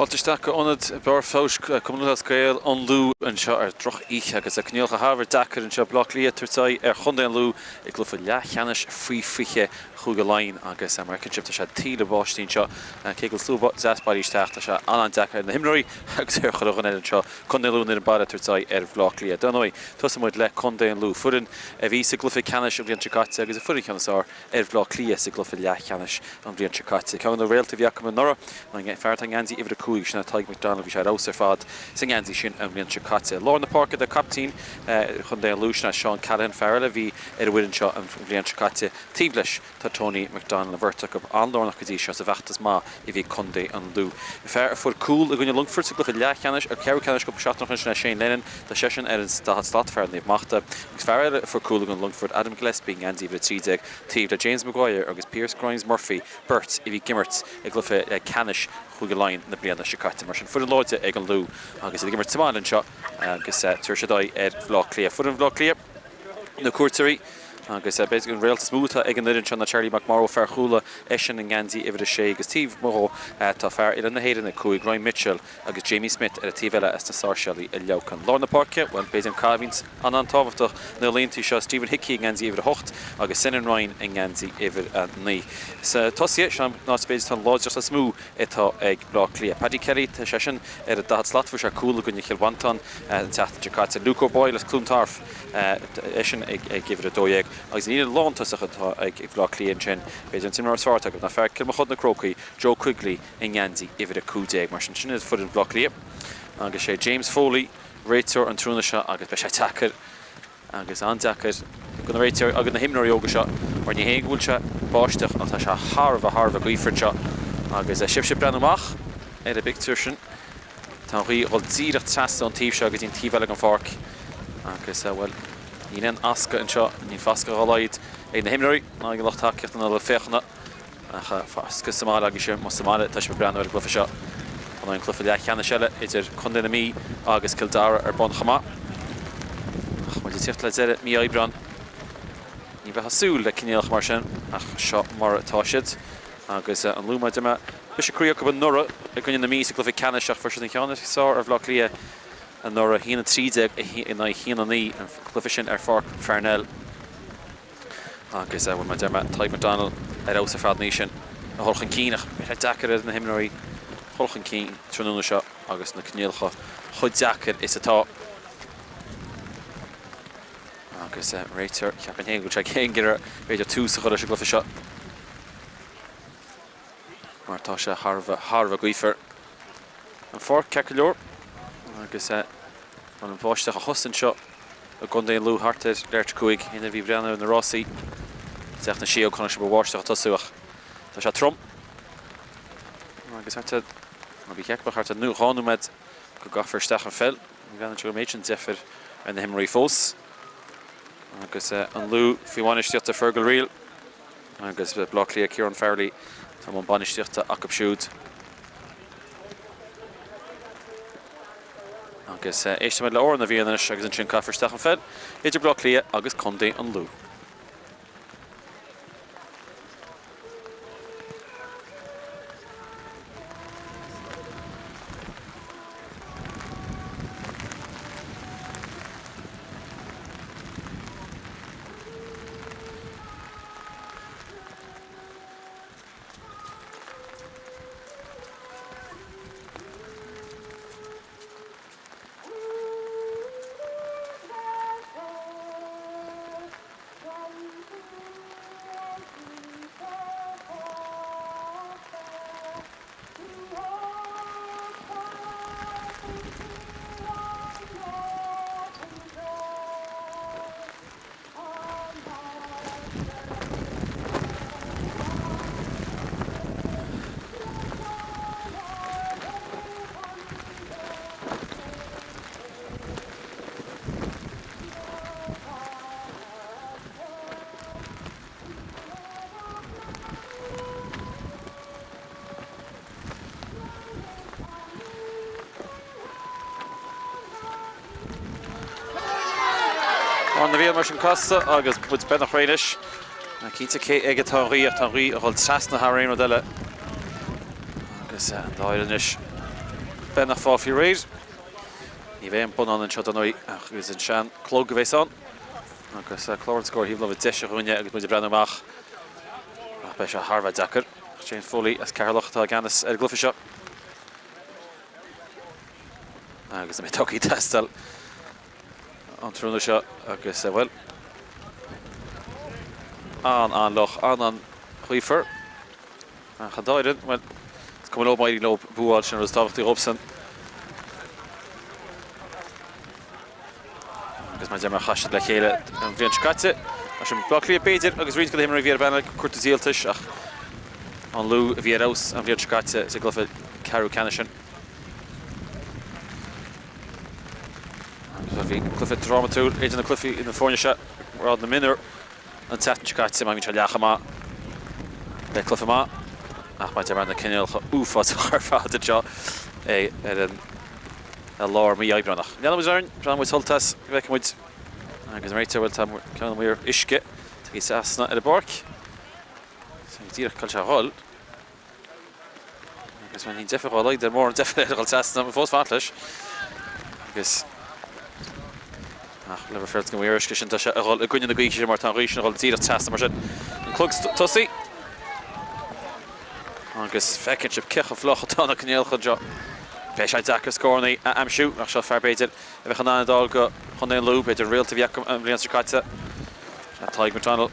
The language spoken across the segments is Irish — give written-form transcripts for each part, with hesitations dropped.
Fáilte isteach go Ionad Barr Feabhais Cumann Lúthchleas Gael, An Lú anseo ar droch-oíche agus coinníollacha thar a bheith deacair anseo. Baile Átha Cliath ag tabhairt aghaidh ar Chontae an Lú i gcluiche leathcheannais faoi 20 Chúige Laighean agus mar a fheiceann sibh tá sé taoille báistí anseo. Cé go bhfuil slua deas bailithe isteach tá sé an-an-deacair ar na himreoirí agus ar chuile dhuine eile anseo. Contae an Lú an fhoireann baile ag tabhairt aghaidh ar Bhaile Átha Cliath. Dar ndóigh tosóidh muid le Contae an Lú, foireann a bhí sa gcluiche ceannais an bhliain seo caite agus a fuair an ceann is fearr ar Bhaile Átha Cliath sa gcluiche leathcheannais an bhliain seo caite. Ceann de na réaltaí a bhí acu anuraidh ná an fear atá i ngeansaí uimhir 5, sin é Tadhg McDonald, bhí sé ar fheabhas ar fad sa ngeansaí sin an bhliain seo caite. I lár na páirce tá caiptín Chontae an Lú, sin é Seán Callahan, fear eile a bhí ar an bhfoireann seo an bhliain seo caite. Taobh leis tá Tony McDonald, an bheirt acu an-lárnach go dtí seo sa bhfeachtas maith a bhí ag Contae an Lú. Fear a fuair cúl i gcoinne Longfoirt sa gcluiche leathcheannais, ar ceathrú ceannais cúpla seachtain ó shin, sin é Shane Lennon. Tá seisean ar an daichead slat, fear Naomh Machta. Agus fear eile a fuair cúl i gcoinne Longfoirt, Adam Gillespie, i ngeansaí uimhir 13, taobh le James Maguire agus Pearse Grimes Murphy, beirt a bhí ag imirt i gcluiche ceannais Chúige Laighean na bliana seo caite. Mar sin, foireann láidir ag an Lú agus iad ag imirt sa mbaile anseo agus tabharfaidh siad aghaidh ar Bhaile Átha Cliath. Foireann Bhaile Átha Cliath, na cuairteoirí agus b'fhéidir an réalt is mó atá ag an fhoireann seo ná Charlie McMorrow, fear Chuala, eisean i ngeansaí uimhir 6 agus taobh amuigh dhó tá fear Oileán na hÉireann 5, Ryan Mitchell agus Jamie Smith ar an taobh eile as na Sáirséalaigh i Leamhcán. Lár na páirce, bhuel b'fhéidir an cath a bhíonns an-an-tábhachtach na laethanta seo, Stephen Hickey i ngeansaí uimhir 8 agus Senan Ryan i ngeansaí uimhir 9. Sna tosaithe, sin an áit b'fhéidir atá an láidreacht is mó atá ag Bleá Cliath. Paddy Kelly, tá seisean ar an 40 slat, fuair sé cúl i gcoinne Chill Mhantáin an tseachtain seo caite. Luke O'Boyle as Clontarf, eisean ag uimhir 12. Agus an líne lántosach atá ag Bleá Cliath ansin, b'fhéidir an t-imreoir is fearr atá acu ná fear Cill Mochuda na Crócaigh, Joe Quigley i ngeansaí uimhir 15. Mar sin, sin iad foireann Bhaile Átha Cliath. Agus sé James Foley réiteoir an tráthnóna seo agus beidh sé deacair agus an-deacair do na réiteoirí agus na himreoirí óga seo mar ní hé go bhfuil sé báisteach ach tá sé thar a bheith thar a bheith gaofar anseo agus sibhse ag breathnú amach ar an bpictiúr sin tá an ghaoth ag dul díreach trasna ón taobh seo go dtí an taobh eile den pháirc agus bhuel níl aon fhoscadh anseo, níl foscadh dá laghad ag na himreoirí ná ag an lucht tacaíochta ná lucht féachana. Ach foscadh sa mbaile agus más sa mbaile atá sibh ag breathnú ar an gcluiche seo. Tá an cluiche leathcheannais eile idir Contae na Mí agus Cill Dara ar bun chomh maith. Ach muid ag tíocht le deireadh mí Aibreáin, ní bheifeá ag súil le coinníollacha mar sin ach seo mar atá siad. Agus an Lú, mar a deir mé, briseadh croí acu anuraidh i gcoinne na Mí sa gcluiche ceannais ach fuair siad an ceann is fearr ar Bhaile Átha Cliath anuraidh, 1-13 in aghaidh 1-9, an cluiche sin ar Pháirc Pharnell. Agus, bhuel, mar a deir mé, Tadhg McDonald ar fheabhas ar fad an oíche sin a dhul chun cinn ach beidh sé deacair ar na himreoirí dhul chun cinn tráthnóna seo agus na coinníollacha chomh deacair is atá. Agus réiteoir, cheapfainn féin go bhfuil sé ag iarraidh b'fhéidir tús a chur leis an gcluiche seo mar tá sé thar a bheith, thar a bheith gaofar. An pháirc ceart go leor agus an bháisteach a thosaigh anseo i gContae an Lú thart ar leathuair tar éis 5, éinne a bhí ag breathnú ar na rásaí i dTeach na Síóg, chonaic sibh an bháisteach ag tosú ach tá sé trom agus thart ar, nó bhí cheap thart ar 2 nóiméad go gcaithfear isteach an pheil. Ní bhreathnaíonn sé go méid sin deifir ar na himreoirí fós agus an Lú faoi bhainistíocht Fergal Reel agus Baile Átha Cliath Ciarán Farrelly atá i mbun bainistíochta acu siúd. Agus éistfimid le Amhrán na bhFiann anois agus ansin caithfear isteach an pheil idir Baile Átha Cliath agus Contae an Lú. Amhrán na bhFiann mar sin casta agus muid beagnach réidh anois. Cinnte cé aige atá an ghaoth ach tá an ghaoth ag dul trasna thar aon rud eile. Agus an dá fhoireann anois. beannach fáil faoi réir. Ní bheidh an bonnán anseo dar ndóigh ach is an sean clog a bheas ann agus clár an scóir thaobh láimhe deise dhúinne agus muid ag breathnú amach ach beidh sé thar a bheith deacair. Shane Foley as Ceatharlach atá i gceannas ar an gcluiche seo agus na miotógaí ag teastáil an tráthnóna seo agus bhuel an-an-fhliuch, an-an-ghaofar. Ach an dá fhoireann, bhuel, is cuma leo má éiríonn leo bua a fháil, sin an rud is tábhachtaí dhóibhsean. Agus mar a deir mé, chas siad le chéile an bhliain seo caite. Mar sin, Baile Átha Cliath b'fhéidir agus roinnt de na himreoirí a bhí ar an bpainéal ag cuartú díoltais ach an Lú a bhí ar fheabhas an bhliain seo caite sa gcluiche ceathrú ceannais sin. Agus bhí cluiche drámatúil idir na cluichí na foirne seo, grád na mionúr. An tseachtain seo caite má bhíonn sé leath chomh maith beidh cluiche maith ach mar a deir mé na coinníollacha uafásach ar fad anseo ar an i lár mí Aibreáin. Ach leanfaidh muid orainn, breathnóidh muid thall theas go bhfeicfidh muid agus an réiteoir bhuel tá ceann amuigh ar uisce tagtha trasna ar an bpáirc. Díreach cá bhfuil sé a dhul. Agus má bhíonn deifir dhá laghad ar mórán deifir air a dhul trasna, bhí fós fanacht leis. Agus ach le bheith féaráilte go maor uisce sin tá sé a dhul i gcoinne na gaoithe sin mar tá an ghaoth sin a dhul díreach trasna mar sin. An clog tosaigh. Agus feiceann sibh cé chomh fliuch atá na coinníollacha anseo. Beidh sé deacair scóranna a aimsiú ach seo fear b'fhéidir a bheadh in ann a d'fháil go Chontae an Lú, b'fhéidir an réalt a bhí acu an bhliain seo caite. Tadhg McDonnell.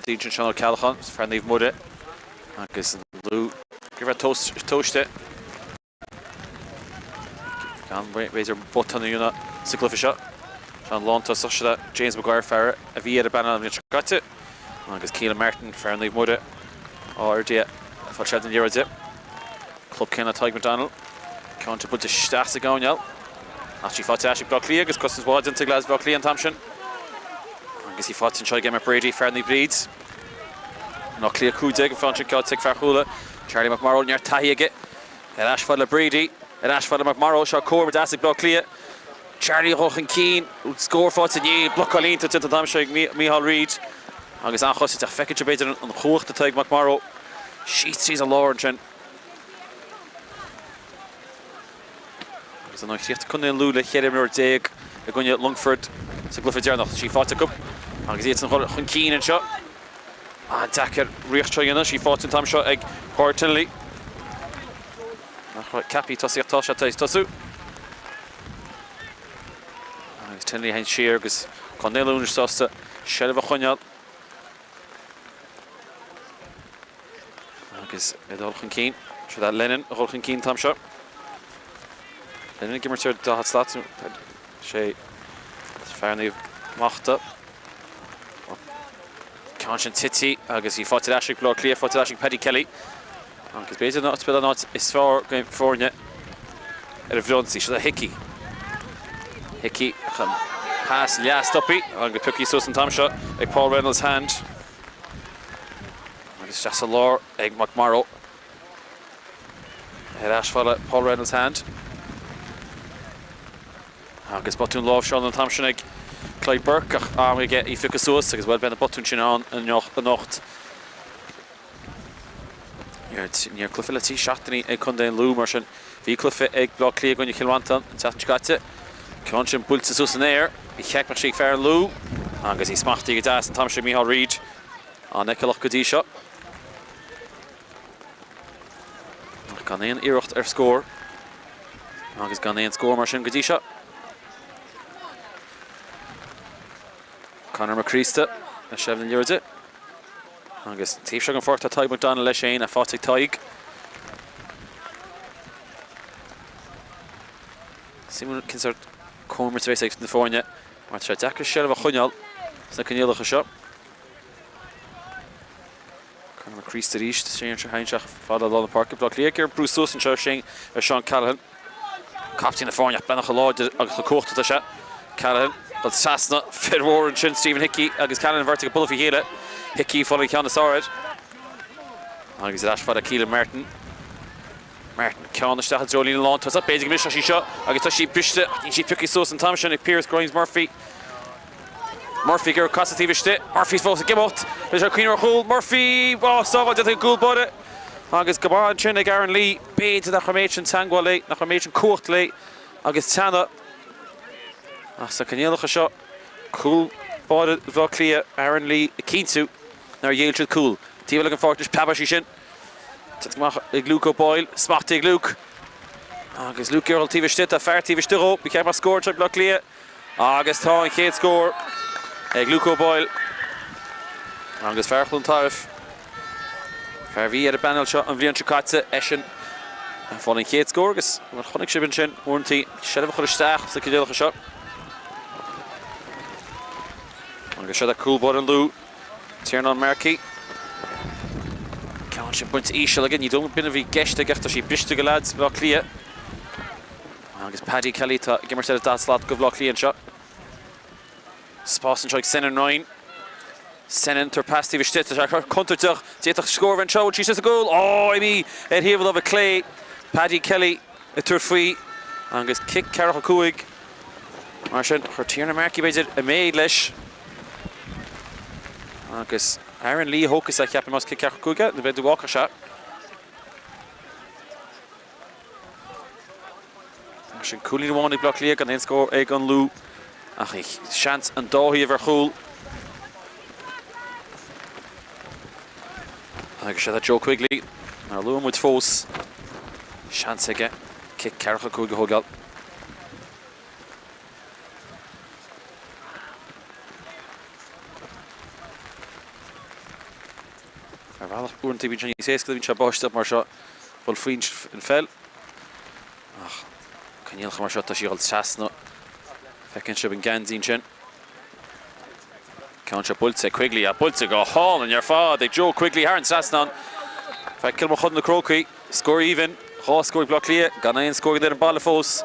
Sin Seán Ó Ceallacháin, fear Naomh Muire agus an Lú go raibh tomhaiste gan b'fhéidir botún a dhéanamh sa gcluiche seo. Seo an lántosach seo James Maguire fear a bhí ar an bpainéal an bhliain seo caite agus Keelan Martin fear Naomh Muire airde ag fáil seilbh na liathróide. Club céanna Tadhg McDonnell. Ceann seo buailte isteach sa gcoirnéal. Ach í faighte ar ais ag Bleá Cliath agus cosaint mhaith déanta ag leaids Bhaile Átha Cliath an t-am sin. Agus í faighte anseo ag Emmet Brady, fear Naomh Bríd. Bleá Cliath 15 an ceann sin faighte ag fear Chuala. Charlie McMorrow neart taithí aige. Ar ais fad le Brady. Ar ais fad le McMorrow. Seo comhar deas ag Bleá Cliath. Charlie a dhul chun cinn. Scór faighte inné. Blocáil iontach déanta an t-am seo ag Mícheál Reid. Agus an-chosaint ach feiceann sibh b'fhéidir an chumhacht atá ag McMorrow. Síos tríd an lár ansin. Agus an chríochnaigh Contae an Lú le 14 imreoir i gcoinne Longfort sa gcluiche deireanach. Tá sí faighte acu agus iad san dhul chun cinn anseo. An-deacair riocht seo a dhéanamh. Sí faighte an t-am seo ag Pádraig Tinnelly. Nach raibh ceaptha tosaíocht tá sé tar éis tosú. Agus Tinnelly a théann siar agus Contae an Lú anois sásta seilbh a choinneáil. Agus é dul chun cinn. Seo é Lennon a dhul chun cinn an t-am seo. Lennon ag imirt ar 40 slat. Sé fear Naomh Machta. Ceann sin tite agus í faighte ar ais ag Bleá Cliath, faighte ar ais ag Paddy Kelly. Agus b'fhéidir an áit an áit is fearr go foirne ar an bhfrionsaí. Seo é Hickey. Hickey chun pas leath-stoptha agus pioctha suas an t-am seo ag Paul Reynolds Hand. Agus isteach sa lár ag McMorrow. Ar ais fad le Paul Reynolds Hand. Agus botún láimhseála an t-am sin ag Clyde Burke ach am aige í phiocadh suas agus bhuel beidh na botúin sin ann anocht. Ní raibh cluiche le 3 seachtainí ag Contae an Lú mar sin bhí cluiche ag Bleá Cliath i gcoinne Chill Mhantáin an tseachtain seo caite. Ceann sin buailte suas san aer, bhí cheap sí ag fear an Lú agus í smachtaithe go deas an t-am sin ag Micheál Reid. An-fheiceálach go dtí seo. Ach gan aon iarracht ar scór agus gan aon scór mar sin go dtí seo. Conor McCreasta le seilbh na liathróide. Agus taobh seo den pháirc tá Tadhg McDonnell leis féin, faighte ag Tadhg. Suimiúil cén sórt comhimirt a bheas ag na foirne mar tá sé deacair seilbh a choinneáil sna coinníollacha seo. Conor McCreasta arís, sé anseo théann sé fada lár na páirce. Bleá Cliath ag brú suas anseo ar Seán Callaghan. Captaen na foirne ach bean chomh láidir agus chomh cumhachtach atá sé. Callaghan dul trasna fir mhór ansin Stephen Hickey agus Callaghan bheirt ag bualadh faoi chéile. Hickey ag fáil an ceann is fearr air. Agus ar ais fada Keelan Martin. Martin, ceann isteach i dtreo líne lántosach, b'fhéidir go mbrisfeadh sí seo agus tá sí briste ach níl sí pioctha suas an t-am sin ag Piaras Grimes Murphy. Murphy ag iarraidh casadh taobh istigh, Murphy fós ag imeacht, tá sé ag cuimhneamh ar chúl, Murphy! Á, sábháil déanta ag an gcúl báire agus go maith ansin ag Aaron Lee. B'fhéidir nach raibh an méid sin teagmháil léi, nach raibh an méid sin cumhacht léi agus teannadh ach sna coinníollacha seo, cúl báire Bhaile Átha Cliath, Aaron Lee ag cinntiú nár ghéill siad cúl. Taobh eile den pháirc anois, preabfaidh sí sin. Tite amach ag Luke O'Boyle, smachtaithe ag Luke. Agus Luke ag dul taobh istigh, tá fear taobh istigh dhó, ba cheart go mbeadh scór anseo ag Bleá Cliath. Agus tá an chéad scór ag Luke O'Boyle. Agus fear Chluain Tarbh, fear a bhí ar an bpainéal seo an bhliain seo caite, eisean a fuair an chéad scór agus mar a chonaic sibh ansin, uaireanta seilbh a chur isteach sna coinníollacha seo. Agus seo é cúl báire an Lú. Tiarnán Markey. Ceann sin bainte íseal aige, ní dóigh liom b'in a bhí i gceist aige ach tá sí briste ag leaids Bhaile Átha Cliath. Agus Paddy Kelly atá ag imirt ar an daichead slat do Bhaile Átha Cliath anseo. Spás anseo ag Senan Ryan. Senan tabhairt pas taobh istigh, tá sé contúirteach, d'fhéadfadh scór a bheith anseo, bhfuil sí sa gcúl? Ó, imithe ar thaobh a láimhe clé. Paddy Kelly ag tabhairt faoi agus cic ceathracha 5. Mar sin, chuir Tiernan Markey b'fhéidir an méid leis. Agus Aaron Lee a thógfas é, ceapaim, más cic ceathracha 5 é, nó b'fhéidir go bhfágfadh sé. Mar sin, cúilín amháin ag Bleá Cliath gan aon scór ag an Lú. Ach seans an dá thaobh ar chúl. Agus seo é Joe Quigley, nár luaigh muid fós. Seans aige cic ceathracha 5 a thógáil. Ar bhealach, uaireanta bíonn sé níos éasca nuair a bhíonn sé báisteach mar seo dul faoin pheil. Ach coinníollacha mar seo, tá sí ag dul trasna. Feiceann sibh an geansaí ansin. Ceann seo buailte ag Quigley, buailte go hálainn ar fad ag Joe Quigley thar an trasnán. Fear Cill Mochuda na Crócaigh, scór aoibhinn, dhá scór ag Bleá Cliath, gan aon scór ag an bhaile fós.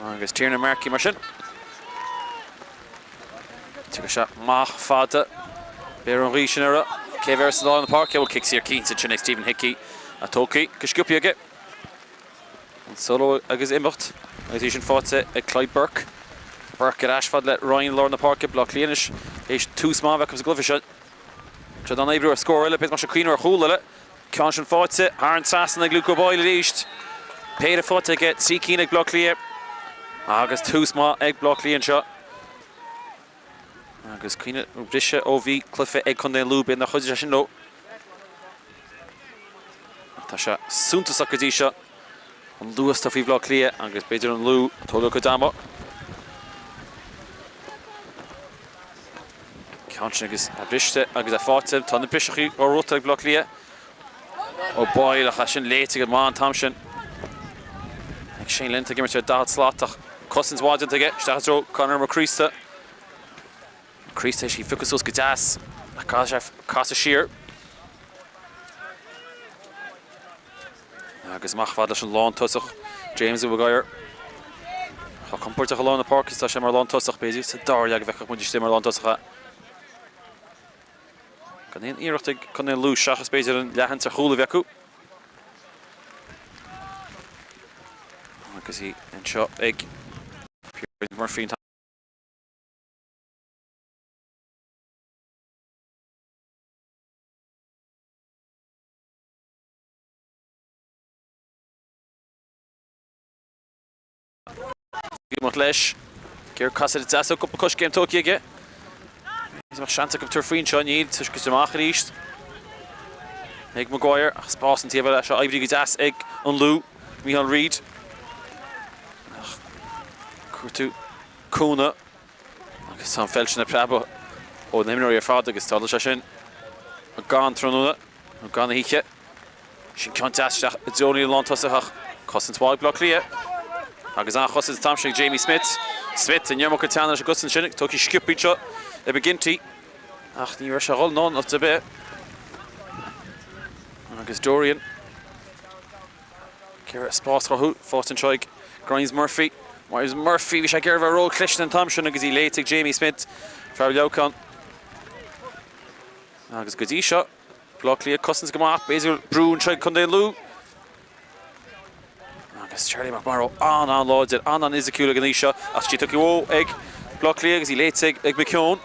Agus Tiernan Markey mar sin. Tugann sé amach fada. B'fhéidir an ghaoth sin orthu. Cé a bhéarfas i lár na páirce? Bhuel, cic saor cinnte ansin ag Stephen Hickey. A tógtha go sciobtha aige. An solo agus imeacht agus í sin faighte ag Clive Burke. Burke ar ais fad le Ryan i lár na páirce. Bleá Cliath anois théis tús maith a bheith acu sa gcluiche seo. Tá siad in ann oibriú ar scór eile, b'fhéidir go mbeadh siad ag cuimhneamh ar chúl eile. Ceann sin faighte thar an trasnán ag Luke O'Boyle arís. Péire faighte aige, 3 cinn ag Bleá Cliath. Agus tús maith ag Bleá Cliath anseo. Agus cuimhnigh, briseadh ó bhí cluiche ag Contae an Lú, b'fhéidir nár chuidigh sé sin leo. Ach tá sé suntasach go dtí seo an luas atá faoi Bhaile Átha Cliath agus b'fhéidir an Lú ag tógáil a gcuid ama. Ceann sin agus é briste agus é faighte. Tá na briseachaí á rota ag Baile Átha Cliath. O'Boyle ach é sin léite go maith an t-am sin. Ag Shane Lynn ag imirt ar 40 slat ach cosaint mhaith déanta aige isteach i dtreo Conor McCreasta. McCreasta théis í a phiocadh suas go deas ach caithfidh sé casadh siar. Agus amach fad leis an lántosach James Maguire. Tá compordach i lár na páirce is tá sé mar lántosach, b'fhéidir sa dara leath go bhfeicfeadh muid istigh mar lántosach é. Gan aon iarracht ag Contae an Lú seachas b'fhéidir an leathsheans ar chúl a bhí acu. Agus í anseo ag Pierre Murphy. Imeacht leis. Ag iarraidh casadh deas ó cúpla coiscéim tógtha aige. B'fhéidir go mbeadh seans acu tabhairt faoi anseo, níl, toisc amach arís ag Maguire ach spás an taobh eile seo oibrithe go deas ag an Lú, Micheál Reid. Ach cuartú cúnamh agus tá an pheil sin ag preabadh ó na himreoirí ar fad agus tarlaíonn sé sin gan tráthnóna nó gan oíche. Sin ceann deas isteach i dtreo an lántosach ach cosaint mhaith ag Baile Átha Cliath. Agus an-chosaint an t-am sin ag Jamie Smith. Smith an iomarca teanna leis an gcosaint sin, tógtha sciobtha anseo ag McGinty. Ach ní raibh sé a dhul anonn áit ar bith. Agus Dorian. Ag iarraidh spás a chruthú, faighte anseo ag Grimes Murphy. Grimes Murphy, bhí sé ag iarraidh a bheith ró-chliste an t-am sin agus í léite ag Jamie Smith. Fear Leamhcán. Agus go dtí seo. Baile Átha Cliath ag cosaint go maith, b'fhéidir brú anseo ag Contae an Lú. Agus Charlie McMorrow an-an-láidir, an-an-fhisiciúil ag an aois seo, ach sí tugtha uathu ag Baile Átha Cliath agus í léite ag McKeown.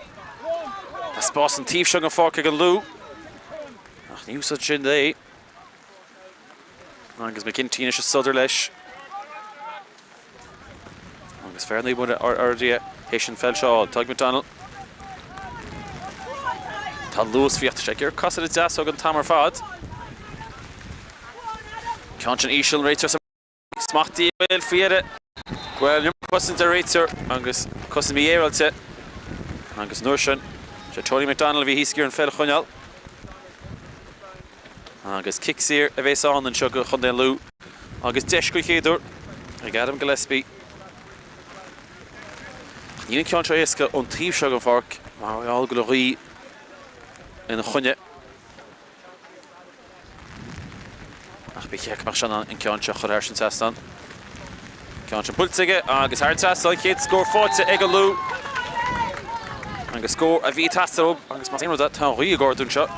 Tá spás an taobh seo den pháirc ag an Lú, ach ní úsáideann siad é. Agus McGinty anois ag sodar leis. Agus fear Naomh Muire ardaithe théis an pheil seo a fháil. Tadhg McDonnell. Tá luas faoi ach tá sé ag iarraidh casadh ar an deasóg an t-am ar fad. Ceann sin íseal an réiteoir smachtaithe bhuel faoi dheireadh. Go bhfuil an iomarca cosaint ar réiteoir agus cosaint mífhéaráilte. Agus an uair sin, sé Tony McDonnell a bhí thíos ag iarraidh an pheil a choinneáil. Agus cic saor a bhéas ann anseo do Chontae an Lú agus deis den chéad uair ag Adam Gillespie. Ach níl an ceann seo éasca ón taobh seo den pháirc mar gheall go bhfuil an ghaoth ina choinne. Ach ba cheart go mbeadh sé in ann an ceann seo a chur thar an trasnán. Ceann sin buailte aige agus thar an trasnán, chéad scór faighte ag an Lú. Agus scór a bhí ag teastáil uathu agus más aon rud é tá an ghaoth ag ardú anseo.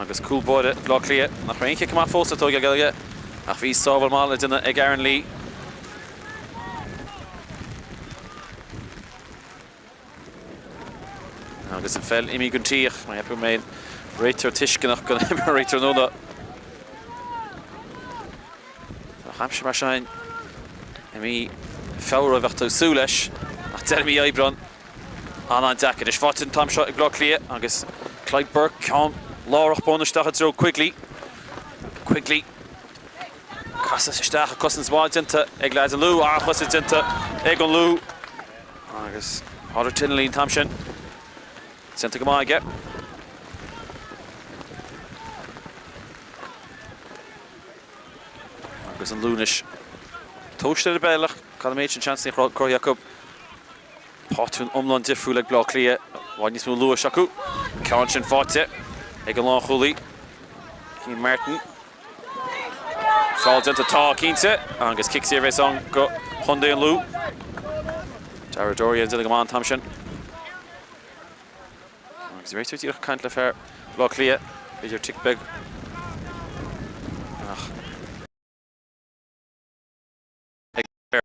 Agus cúl báire Bhaile Átha Cliath nach raibh aon chic amach fós le tógáil aige ach bhí sábháil mhaith le déanamh ag Aaron Lee. Agus an pheil imithe den tí ach má cheapann mé réiteoir tuisceanach go n-imreoirí tráthnóna. Tá aimsir mar sin i mí Feabhra bheadh tú ag súil leis ach deireadh mí Aibreáin an-an-deacair. Anois faighte an t-am seo ag Bleá Cliath agus Clyde Burke ceann lárach bun isteach i dtreo Quigley. Quigley casadh isteach cosaint mhaith déanta ag leaids an Lú, an-chosaint déanta ag an Lú. Agus Pádraig Tinnelly an t-am sin déanta go maith aige. Agus an Lú anois tomhaiste ar an bpeil ach gan an méid sin seansanna cruthaithe acu. Pátrún iomlán difriúil ag Bleá Cliath, i bhfad níos mó luais acu. Ceann sin faighte ag an lánchúlaí, Cian Martin. Feall déanta, tá, cinnte, agus cic saor a bheas ann go Chontae an Lú. Dara Dorrian ag déanamh go maith an t-am sin. Agus réiteoir díreach ag caint le fear Bhaile Átha Cliath, b'fhéidir tic beag ach ag fear.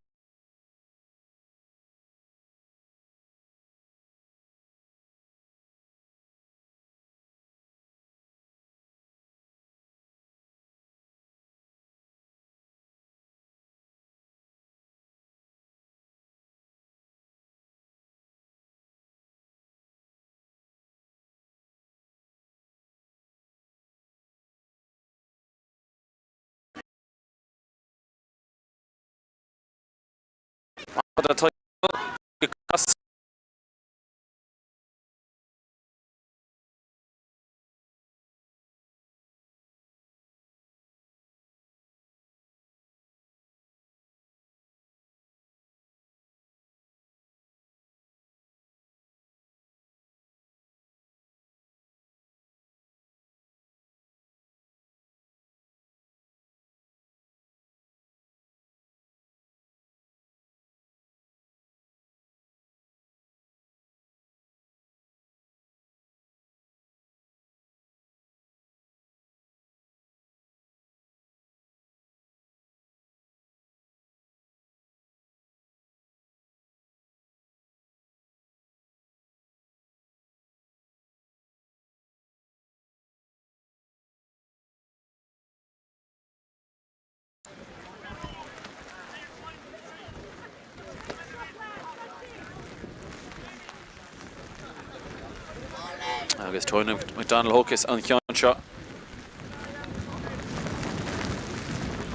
Agus Tony McDonald thógfas an ceann seo.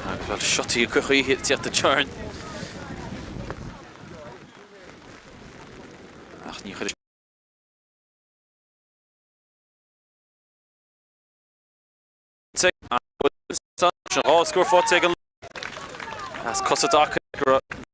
Agus bhuel siotaí acu choíche ag tíocht an turn. Ach ní chuir Sin 2 scór faighte ag an As cosa dtaca go raibh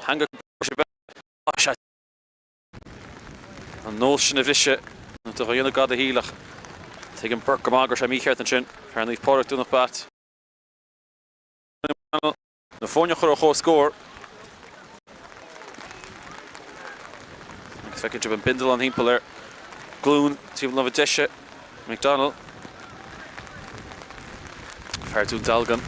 Teanga Tá sé an nós sin a bhriseadh nó tú a dhéanamh gad a shíl ach tuigeann Burke go maith go raibh sé mícheart ansin. Fear Naomh Pádraig Domhnach Bat. Na foirne a chur ar comhscór. Agus feiceann sibh an bindealán thimpeall ar glún taobh na láimhe deise McDonnell. Fear Dún Dealgan.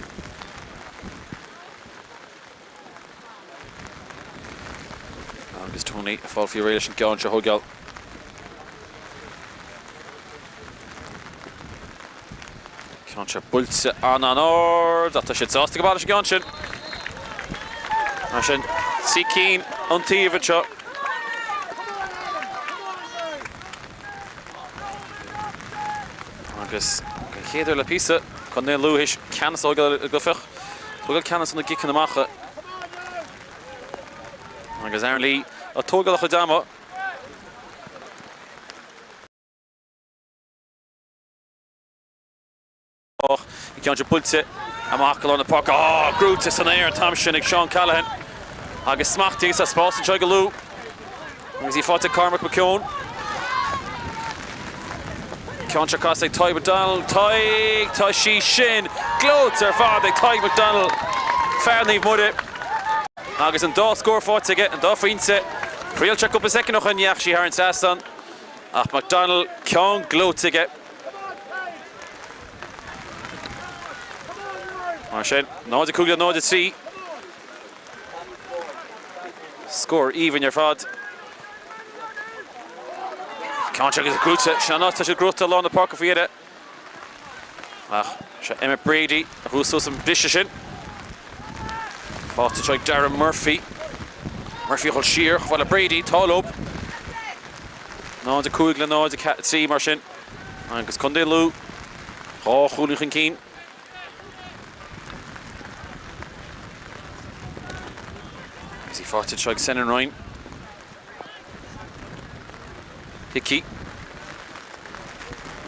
Agus Tony ag fáil faoi réir leis an gceann seo a thógáil. Ceann seo buailte an-an-ard ach tá siad sásta go maith leis an gceann sin. Mar sin, trí cinn an taobh anseo. Agus den chéad uair le píosa, Contae an Lú théis ceannas a thógáil i gcluiche. Tógáil ceannas na gciceanna amach. Agus Aaron Lee ag tógáil a chuid ama. An ceann seo buailte amach go lár na páirce. Á, gnóite san aer an t-am sin ag Seán Callahan. Agus smachtaithe sa spás anseo ag an Lú. Agus í faighte ag Cormac McKeown. Ceann seo caite ag Tadhg McDonnell. Tadhg, tá sí sin gleoite ar fad ag Tadhg McDonnell. Fear Naomh Muire. Agus an dá scór faighte aige, an dá phointe. Thriail sé cúpla soicind ó shin, ní dheachaigh sí thar an trasnán. Ach McDonnell, ceann gleoite aige. Mar sin, 0-5 le 0-3. Scór aoibhinn ar fad. Ceann seo agus gnóite. Sin an áit tá siad gnóite i lár na páirce faoi dheireadh. Ach seo Emmet Brady a bhuaigh suas an briseadh sin. Faighte anseo ag Darren Murphy. Murphy a dhul siar chomh fada le Brady. Tá leo. 0-5 le 0-3 mar sin. Agus Contae an Lú, dhá chúilín chun cinn. Agus í faighte anseo ag Senan Ryan. Hickey.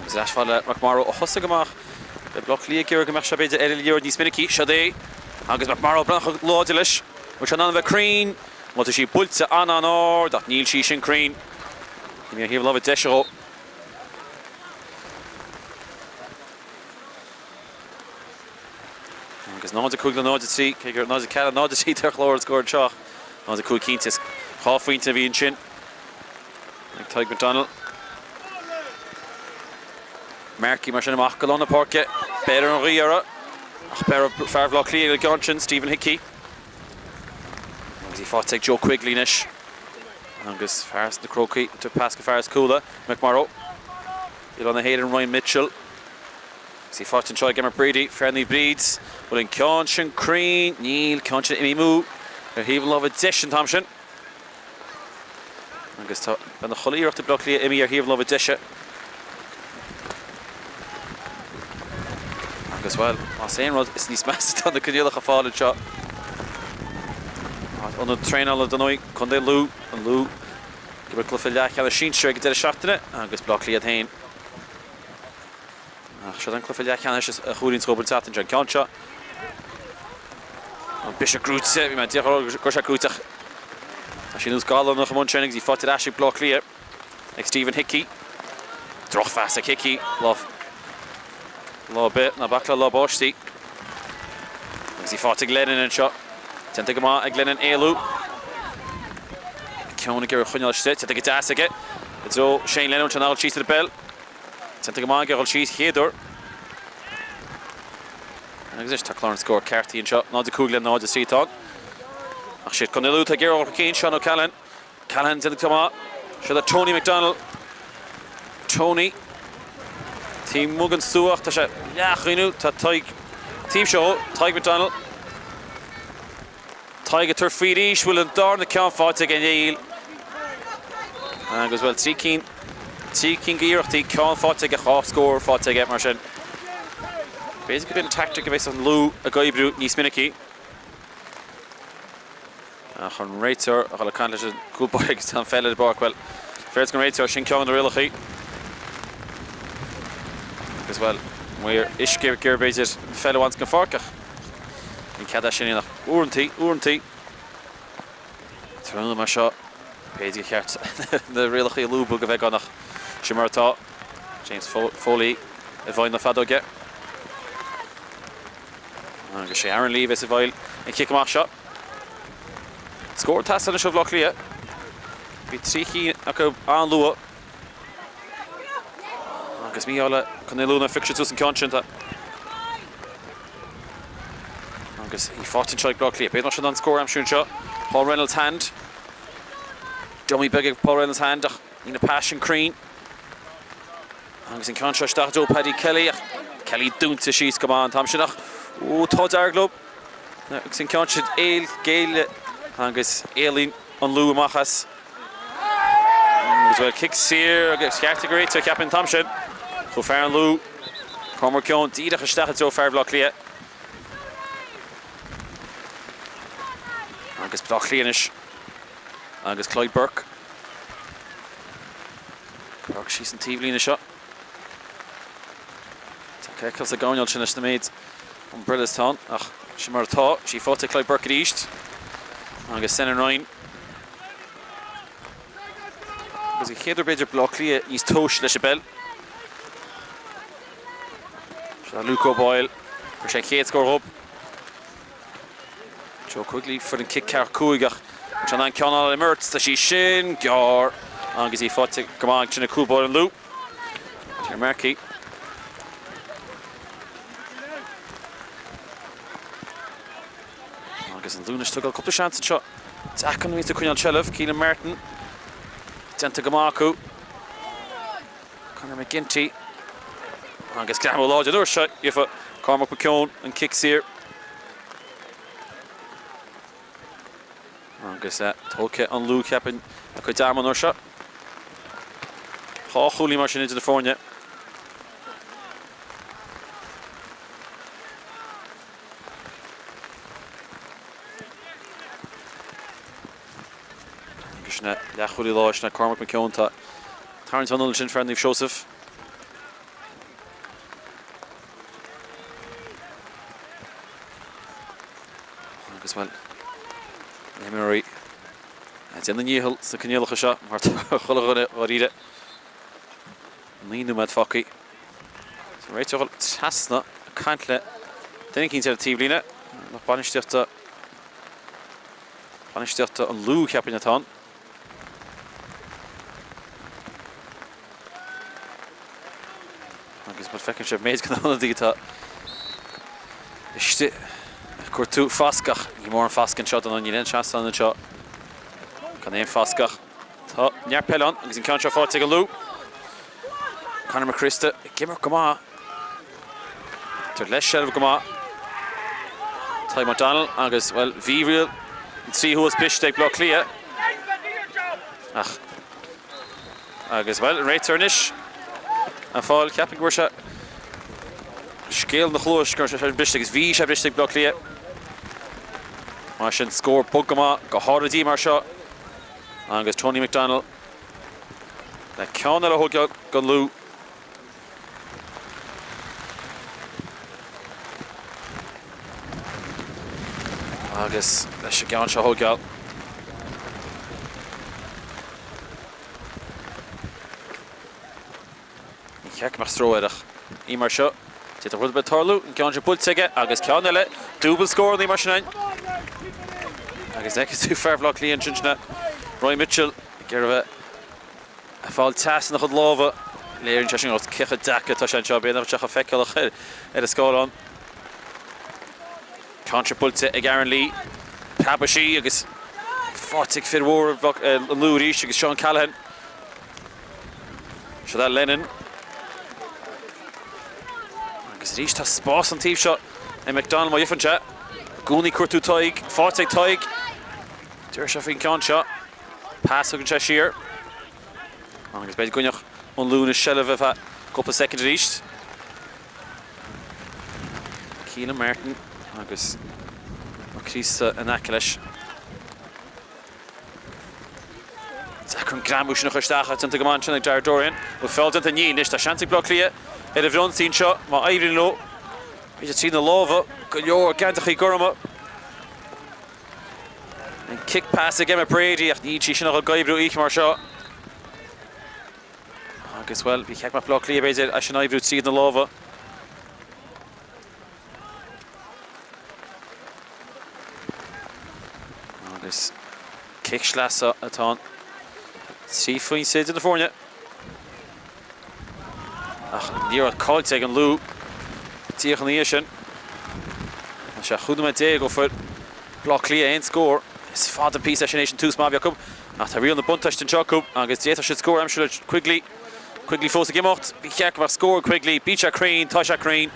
Agus ar ais fad le McMorrow a thosaigh amach le Baile Átha Cliath ag iarraidh go mbeadh sé b'fhéidir ar an liathróid níos minicí. Seo é. Agus McMorrow breathnaigh chomh láidir leis. Bhfuil sé in ann a bheith cruinn? Bhuel tá sí buailte an-an-ard ach níl sí sin cruinn. Imithe ar thaobh na láimhe deise dhó. Agus 0-5 le 0-3, cé gur 0-4 0-3 ar chlár an scóir anseo ach 0-5 cinnte. Is dhá phointe a bhí ansin ag Tadhg McDonnell. Markey mar sin amach go lár na páirce. Beir an ghaoth orthu ach beir fear Bhaile Átha Cliath an ceann sin, Stephen Hickey. Agus í faighte ag Joe Quigley anois. Agus fear na Crócaigh to pas go fear is cúla, McMorrow. Oileán na hÉireann Ryan Mitchell. Agus í faighte anseo ag Emmet Brady, fear Naomh Bríd. Bhfuil an ceann sin cruinn? Níl, ceann sin imithe amú ar thaobh an láimhe deis an t-am sin. Agus tá beagnach chuile iarracht ag Bleá Cliath imithe ar thaobh an láimhe deise. Agus bhuel, más aon rud, is níos measa atá na coinníollacha fáil anseo. Ionad traenála dar ndóigh, Contae Lú, an Lú. Ag imirt cluiche leathcheannais sinsir ag an deireadh seachtaine agus Bleá Cliath féin. Ach seo an cluiche leathcheannais a chúilín scob an tseachtain seo. An ceann seo, an briseadh gnóite, bhí mé díreach a rá go raibh sé gnóite ach tá sé nós gallúnach amuigh ansin agus í faighte ar ais ag Bleá Cliath ag Stephen Hickey. Drochphas ag Hickey, lá lá ar bith, ná bac le lá báistí. Agus í faighte ag Lennon anseo. Déanta go maith ag Lennon éalú. Ceann ag iarraidh a choinneáil istigh, déanta go deas aige. I dtreo Shane Lennon, sin dul síos ar an bpeil. Déanta go maith aige a dhul síos chéad uair. Agus anois tá clár an scóir ceartaithe anseo, 0-5 le 0-3 atá ann. Ach siad Contae Lú atá ag iarraidh dul chun cinn, Seán O'Callaghan. Callaghan déanta go maith. Seo le Tony McDonnell. Tony. Taobh amuigh den slua ach tá sé leathchaoineadh. Tá Tadhg taobh seo. Tadhg McDonnell. Tadhg ag tabhairt faoi arís. Bhfuil an darna ceann faighte aige? Níl. Agus bhuel, trí cinn, trí cinn d'iarrachtaí, ceann faighte aige, dhá scór faighte aige mar sin. B'fhéidir gurb in an tactic a bheas an Lú ag oibriú níos minicí. Ach an réiteoir a dhul ag caint leis an gcúl báire agus tá an pheil ar an bpáirc, bhuel, féach an réiteoir, sin ceann de na rialacha. Agus bhuel, maor uisce ag iarraidh b'fhéidir an pheil a bhaint den pháirc ach ní cead é sin ach uaireantaí, uaireantaí. Tráthnóna mar seo, b'fhéidir gur cheart na rialacha a lúbadh a bheagán ach sin mar atá. James Foley i bhfeighil na feadóige. Agus sé Aaron Lee a bheas i bhfeighil an chic amach seo. Scór ag teastáil anseo ó Bhaile Átha Cliath. Bhí 3 chinn acu an-luath. Agus mí-ádh le Contae an Lú nár phioc siad suas an ceann sin. Agus í faighte anseo ag Bleá Cliath. B'fhéidir nach sin an scór a aimsiú anseo. Paul Reynolds Hand. Dummy beag ag Paul Reynolds Hand ach níl an pas sin cruinn. Agus an ceann seo isteach i dtreo Paddy Kelly ach Kelly dúnta síos go maith an t-am sin ach ó tá dearg leo. Agus an ceann sin éil géille agus éalaíonn an Lú amach as. Agus bhuel cic saor agus ceart ag an réiteoir cheapfainn an t-am sin. Chuaigh fear an Lú, Cormac McKeown, díreach isteach i dtreo fear Bhaile Átha Cliath. Agus Baile Átha Cliath anois agus Clyde Burke. Burke síos an taobhlíne seo. Tá feiceáil sa gcoirnéal sin leis na méid umbrellas atá ann ach sin mar atá. Sí faighte ag Clyde Burke arís agus Senan Ryan. Agus an chéad uair b'fhéidir Baile Átha Cliath níos tomhaiste leis an bpeil. Seo Luke O'Boyle. Fuair sé an chéad scór dhób. Joe Quigley fuair an cic ceathracha 5 ach tá an ceann eile imirt. Tá sí sin gearr agus í faighte go maith ag sin ag cúl báire an Lú. Ger Markey. Agus an Lú anois ag tógáil cúpla seans anseo. Deacair nuair a bhíonn tú ag coinneáil seilbh. Keelan Martin déanta go maith acu. Conor McGinty agus greamú láidir an uair seo gheofa Cormac McKeown an cic saor. Agus tógtha an Lú cheapfainn a cuid ama an uair seo. Dhá chúilín mar sin idir na foirne. Agus sin é leathchúlaí láir, sin é Cormac McKeown. Tá tarraingt anall ansin fear Naomh Seosamh. Agus bhuel, na himreoirí ag déanamh a ndícheall sna coinníollacha seo mar tá chuile dhuine dháiríre. 9 nóiméad fágtha. Sa réiteoir trasna ag caint le duine eicínt ar an taobhlíne. Lucht bainistíochta bainistíochta an Lú cheapfainn atá ann. Agus mar feicimse méid den ionadaí atá istigh ag cuartú fascadh. Ní mór an fascadh anseo don níl aon seastán anseo. Gan aon fascadh. Tá neart peile ann agus an ceann seo faighte ag an Lú. Conor McChrista ag imirt go maith. Tar leis seilbh go maith. Ty McDonald agus, bhuel, bhí riail an 3 thuas briste ag Bleá Cliath. Ach, agus, bhuel, an réiteoir anois ag fáil, ceapaim go bhfuair sé scéal ina chluais go raibh sé briste agus bhí sé briste ag Bleá Cliath. Mar sin, scór bog go maith, go háirid mar seo. Agus Tony McDonnell le ceann eile a thógáil don Lú. Agus leis an gceann seo a thógáil. Ní cheart go mbeadh stró air ach ní mar seo. D'fhéadfadh rud ar bith tarlú. An ceann seo buailte aige agus ceann eile. Dúbailt scóranna mar sin. Agus fheicfidh tú fear Bhaile Átha Cliath ansin sin é Roy Mitchell ag iarraidh a bheith ag fáil teas ina chuid lámha. Léiríonn sé sin cé chomh deacair atá sé anseo. B'fhéidir nach bhfuil sé chomh feiceálach ar an scáileán. Ceann seo buailte ag Aaron Lee. Preabadh sí agus faighte ag fir mhóra an Lú arís agus Sean Callahan. Seo é Lennon. Agus arís tá spás an taobh seo ag McDonald má gheibheann sé. I gcónaí ag cuartú Tadhg. Faighte ag Tadhg. Deir sé faoin gceann seo. Pas thugann sé siar. Agus b'fhéidir go gcoinneodh an Lú an seilbh ar feadh cúpla soicind arís. Keelan Martin agus Mac Críosta in aice leis. Deacair an greamú sin a chur isteach ach déanta go maith ansin ag Jared Dorian. Bhfuil feall déanta? Níl. Anois tá seans ag Bleá Cliath ar an bhfrionsaí anseo má éiríonn leo. B'fhéidir trí na lámha go leor geansaithe gorma. An cic pas ag Emma Brady ach níl sí sin ach ag oibriú oíche mar seo. Agus, bhuel, ba cheart go mbeadh Bleá Cliath, b'fhéidir, é sin a oibriú tríd na lámha. Agus cic sleasa atá ann. 3 phointe idir na foirne. Ach an liathróid caillte ag an Lú díreach ina dhiaidh sin. Tá sé 15 nóiméad ó fuair Bleá Cliath aon scór. Is fada an píosa é sin théis an tús maith a bhí acu. Ach tá riail na buntáiste anseo acu agus d'fhéadfadh siad scór a aimsiú le Quigley. Quigley fós ag imeacht. Ba cheart go mbeadh scór ag Quigley. Bíonn sé cruinn. Tá sé cruinn.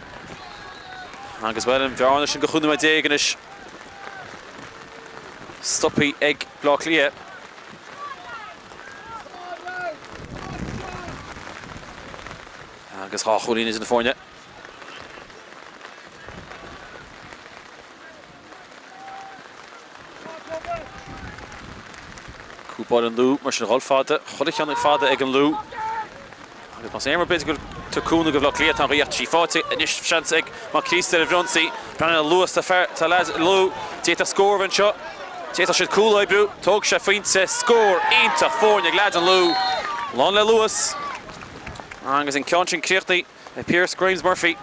Agus bhuel, an bhearna sin go 15 nóiméad anois stoptha ag Bleá Cliath. Agus 2 chúilín idir na foirne. Cúpáil an Lú mar sin a dhul fada, chuile cheann fada ag an Lú. Agus más aon rud b'fhéidir go bhfuil cúnamh do Bhaile Átha Cliath tá an ghaoth sí faighte anois seans ag Mac Críosta ar an bhfrionsaí. Breathnaíonn an luas tá fear tá leaids an Lú. D'fhéadfadh scór a bheith anseo. D'fhéadfadh siad cúl a oibriú. Tóg sé phointe. Scór iontach foirne ag leaids an Lú. Lán le luas. Agus an ceann sin críochnaithe ag Pearse Grimes Murphy.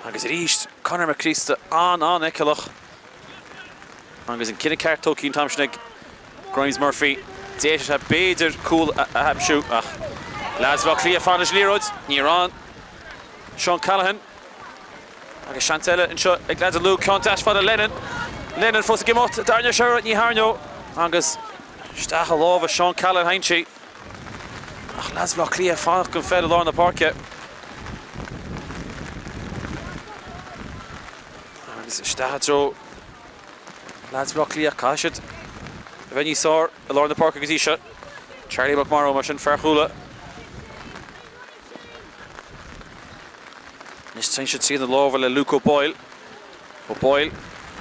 Agus arís Conor Mac Críosta an-an-fheiceálach. Agus an cinneadh ceart tógtha an t-am sin ag Grimes Murphy. D'fhéadfadh sé b'fhéidir cúl a aimsiú ach leaids Bhaile Átha Cliath fanacht leis an liathróid. Níor fhan Seán Callaghan. Agus seans eile anseo ag leaids an Lú. Ceann deas fada Lennon. Lennon fós ag imeacht. An dtarraingeoidh sé uirthi? Ní tharraingeoidh. Agus isteach i lámha Seán Callaghan a théann sí. Ach leaids Bhaile Átha Cliath ag fanacht den pheil i lár na páirce. Agus isteach i dtreo leaids Bhaile Átha Cliath. Caithfidh siad a bheith níos fearr i lár na páirce go dtí seo. Charlie McMorrow mar sin, fear Chuala. Anois téann siad tríd na lámha le Luke O'Boyle. O'Boyle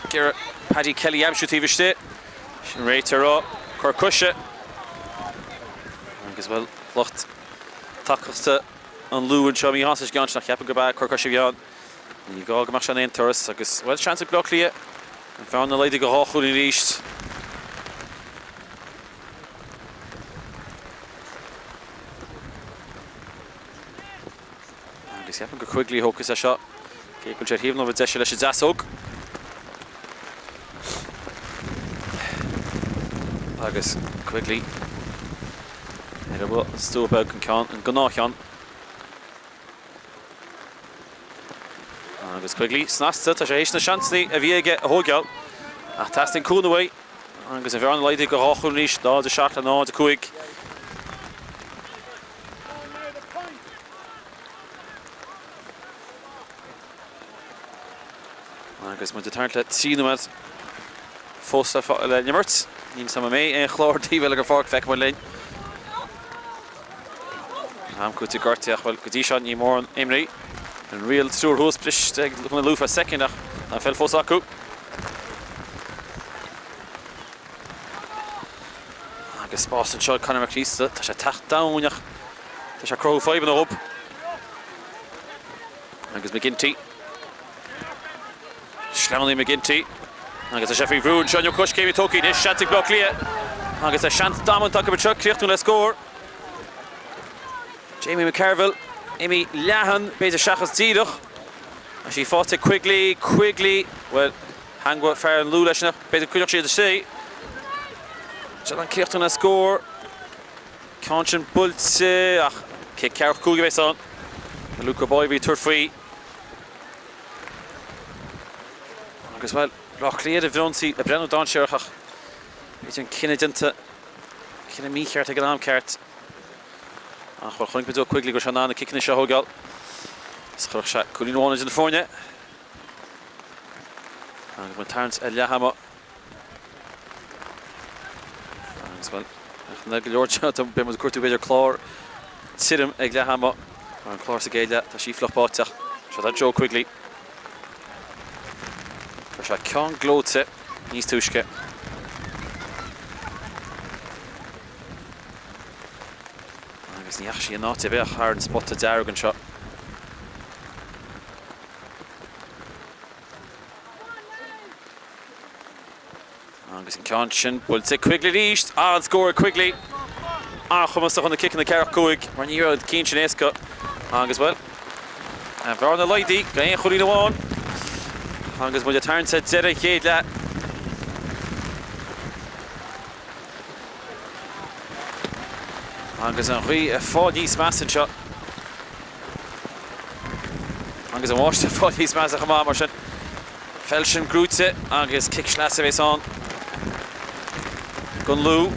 ag iarraidh Paddy Kelly a aimsiú taobh istigh. Sin réiteoir ag rá cor coise. Agus bhuel, lucht tacaíochta an Lú anseo míshásta leis an gceann sin ach ceapaim gurb ea cor coise a bhí ann. Ní gá go mbeadh sé in aon turas agus, bhuel, seans ag Bleá Cliath an bhearna a laghdú go 2 chúilín arís. Agus ceapaim gur Quigley a thógfas é seo, cé go bhfuil sé ar thaobh na láimhe deise leis an deasóg. Agus Quigley ar an stua beag an ceann, an gnáthcheann. Agus Quigley snasta, tá sé théis na seansanna a bhí aige a thóigeáil, ach teastaíonn cúnamh uaidh agus an bhearna laghdaithe go 2 chúilín arís, 0-7 le 0-5. Agus muid ag tarraingt le 3 nóiméad fós le n-imirt. Níl 's agam an mbeidh aon chlár taobh eile den pháirc, feicfidh muid linn. Am cúitimh gortaithe ach bhuel go dtí seo ní mórán imní. An riail triúr thuas briste ag na Lú feadh soicind ach tá an pheil fós acu. Agus spás anseo ag Conor Mac Críosta. Tá sé ag teacht domhain ach tá sé ag cruthú fadhbanna dhób. Agus McGinty. Sleamhnaigh McGinty agus tá sé faoi bhrú anseo inniu coiscéim tógtha anois, seans ag Bleá Cliath agus tá seans damanta acu anseo críochnú le scór. Jamie McCarville imithe leathan, b'fhéidir seachas díreach. Tá sí faighte ag Quigley, Quigley, bhuel, theangmhaigh fear an Lú leis ach b'fhéidir go gcuirfeadh siad istigh. Seo an críochnú le scór. Ceann sin buailte ach cic ceathracha 5 a bheas ann. Luke O'Boyle a bhí ag tabhairt faoi. Agus, bhuel, Bleá Cliath ar an bhfrionsaí ag breathnú dainséarach ach b'fhéidir an cinneadh déanta, cinneadh mícheart ag an am ceart. Ach, bhuel, chonaic muid ó Quigley go raibh sé in ann na ciceanna seo a thógáil. Is chuirfeadh sé cúilín amháin idir na foirne. Agus muid ag tarraingt ar leath ama. Agus, bhuel, ach go leor beidh muid ag cuartú b'fhéidir clár tirim ag leath ama. Mar an clár sa gcéad leath, tá sí fliuch báite ach seo tá Joe Quigley. Fuair sé ceann gleoite níos túisce. Agus ní dheachaigh sí in áit ar bith ach thar an spota dearg anseo. Agus an ceann sin buailte ag Quigley arís. An-scór ag Quigley. An-chumasach chun na ciceanna ceathracha 5 mar ní raibh an ceann sin éasca. Agus, bhuel, an bhearna laghdaithe go aon chúilín amháin. Agus muid ag tarraingt ar deireadh an chéad leath. Agus an ghaoth ag fáil níos measa anseo. Agus an bháisteach ag fáil níos measa chomh maith mar sin. Peil sin gnóite agus cic sleasa a bhéas ann don Lú.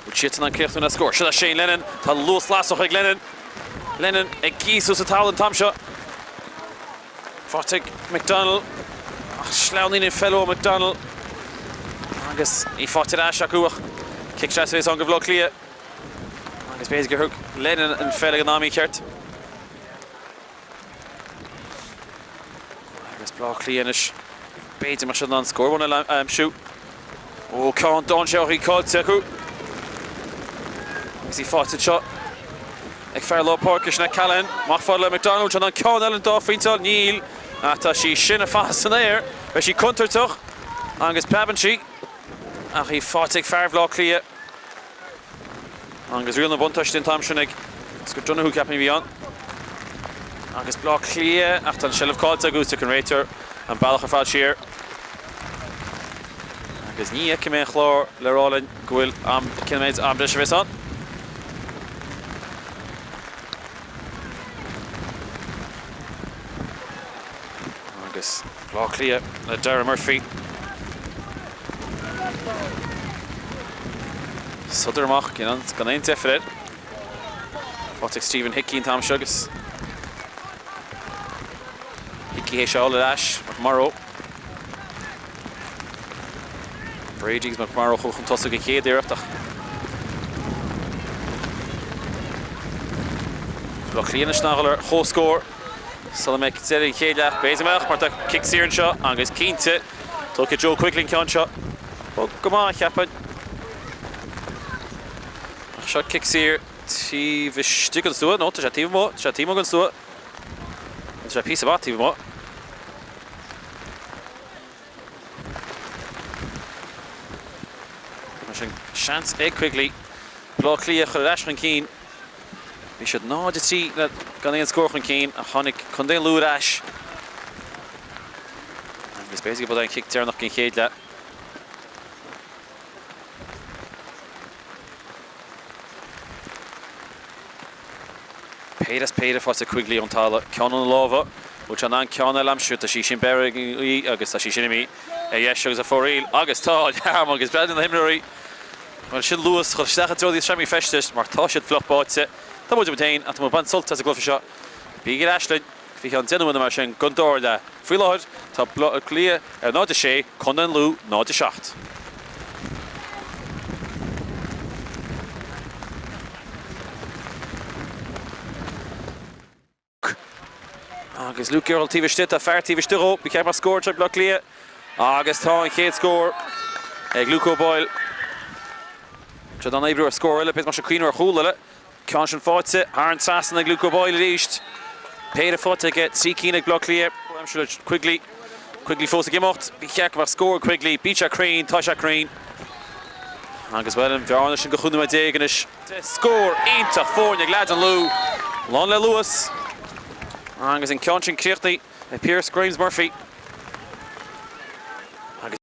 Bhfuil siad in ann críochnú le scór? Seo é Shane Lennon. Tá luas lasrach ag Lennon. Lennon ag gíosú sa talamh an t-am seo. Faighte ag McDonnell ach sleamhnaíonn an pheil ó McDonnell agus í faighte ar ais acu ach cic sleasa a bhéas ann do Bhaile Átha Cliath agus b'fhéidir gur thug Lennon an pheil ag an am mícheart. Agus Baile Átha Cliath anois, b'fhéidir go mbeadh siad in ann scór amháin eile a aimsiú. Ó, ceann dainséarach í caillte acu. Agus í faighte anseo ag fear lár páirce, sin é Callahan. Amach fada le McDonald, seo an ceann eile an dá phointe. Níl, ach tá sí sin ag fanacht san aer. Beidh sí contúirteach agus preabann sí. Ach í faighte ag fear Bhaile Átha Cliath. Agus riail na buntáiste an t-am sin ag Oscar Donoghue, ceapaim a bhí ann. Agus Baile Átha Cliath, ach tá an seilbh caillte acu, is an réiteoir an bealach ar fad siar. Agus ní fheicim aon chlár le rá linn go bhfuil am, cén méid am breise a bheas ann. Agus Baile Átha Cliath le Darragh Murphy. Sodar amach gan aon deifir air. Faighte ag Stephen Hickey an t-am seo agus Hickey théis a fháil ar ais, McMorrow. Brady agus McMorrow chuaigh chun tosaigh an chéad iarracht ach Baile Átha Cliath anois in ann a dhul ar chomhscór sula mbeidh deireadh an chéad leath. B'fhéidir go mbeadh mar tá cic saor anseo agus cinnte tógfaidh Joe Quigley an ceann seo. Bog go maith, cheapfainn. Ach seo cic saor taobh istigh den stua. No, tá sé taobh amuigh. Tá sé taobh amuigh den stua. Tá sé píosa maith taobh amuigh. Mar sin, seans ag Quigley Baile Átha Cliath a chur ar ais chun cinn. Bhí siad 0-3 le gan aon scór chun cinn ach tháinig Contae an Lú ar ais. Agus b'fhéidir gurb é an cic deireanach den chéad leath. Péire as péire faighte ag Quigley ón talamh. Ceann óna lámha. Bhfuil sé in ann ceann eile a aimsiú? Tá sí sin beirthe ag an ngaoth agus tá sí sin imithe ar dheis agus ar fóraoil agus tá leam agus breathnaíonn na himreoirí bhuel sin luas dhul isteach i dtreo na seomraí feistis mar tá siad fliuch báite. Tá muid muid féin ach tá muid ag baint sult as an gcluiche seo. Bígí ar ais linn faoi cheann 10 nóiméad mar sin don dara leath. Faoi láthair tá Baile Átha Cliath ar 0-6, Contae an Lú 0-7. Agus Luke ag dul taobh istigh, tá fear taobh istigh dhó, ba cheart go mbeadh scór anseo ag Baile Átha Cliath agus tá an chéad scór ag Luke O'Boyle. Tá siad in ann oibriú ar scór eile, b'fhéidir go mbeadh sé ag cuimhneamh ar chúl eile. Ceann sin faighte thar an trasnán ag Luke O'Boyle arís. Péire faighte aige, 3 cinn ag Baile Átha Cliath. Aimsir le Quigley. Quigley fós ag imeacht. Ba cheart go mbeadh scór ag Quigley. Bíonn sé cruinn, tá sé cruinn. Agus bhuel, an bhearna sin go 15 nóiméad anois. Scór iontach foirne ag leaids an Lú. Lán le luas. Agus an ceann sin críochnaithe ag Pearse Grimes Murphy. Agus.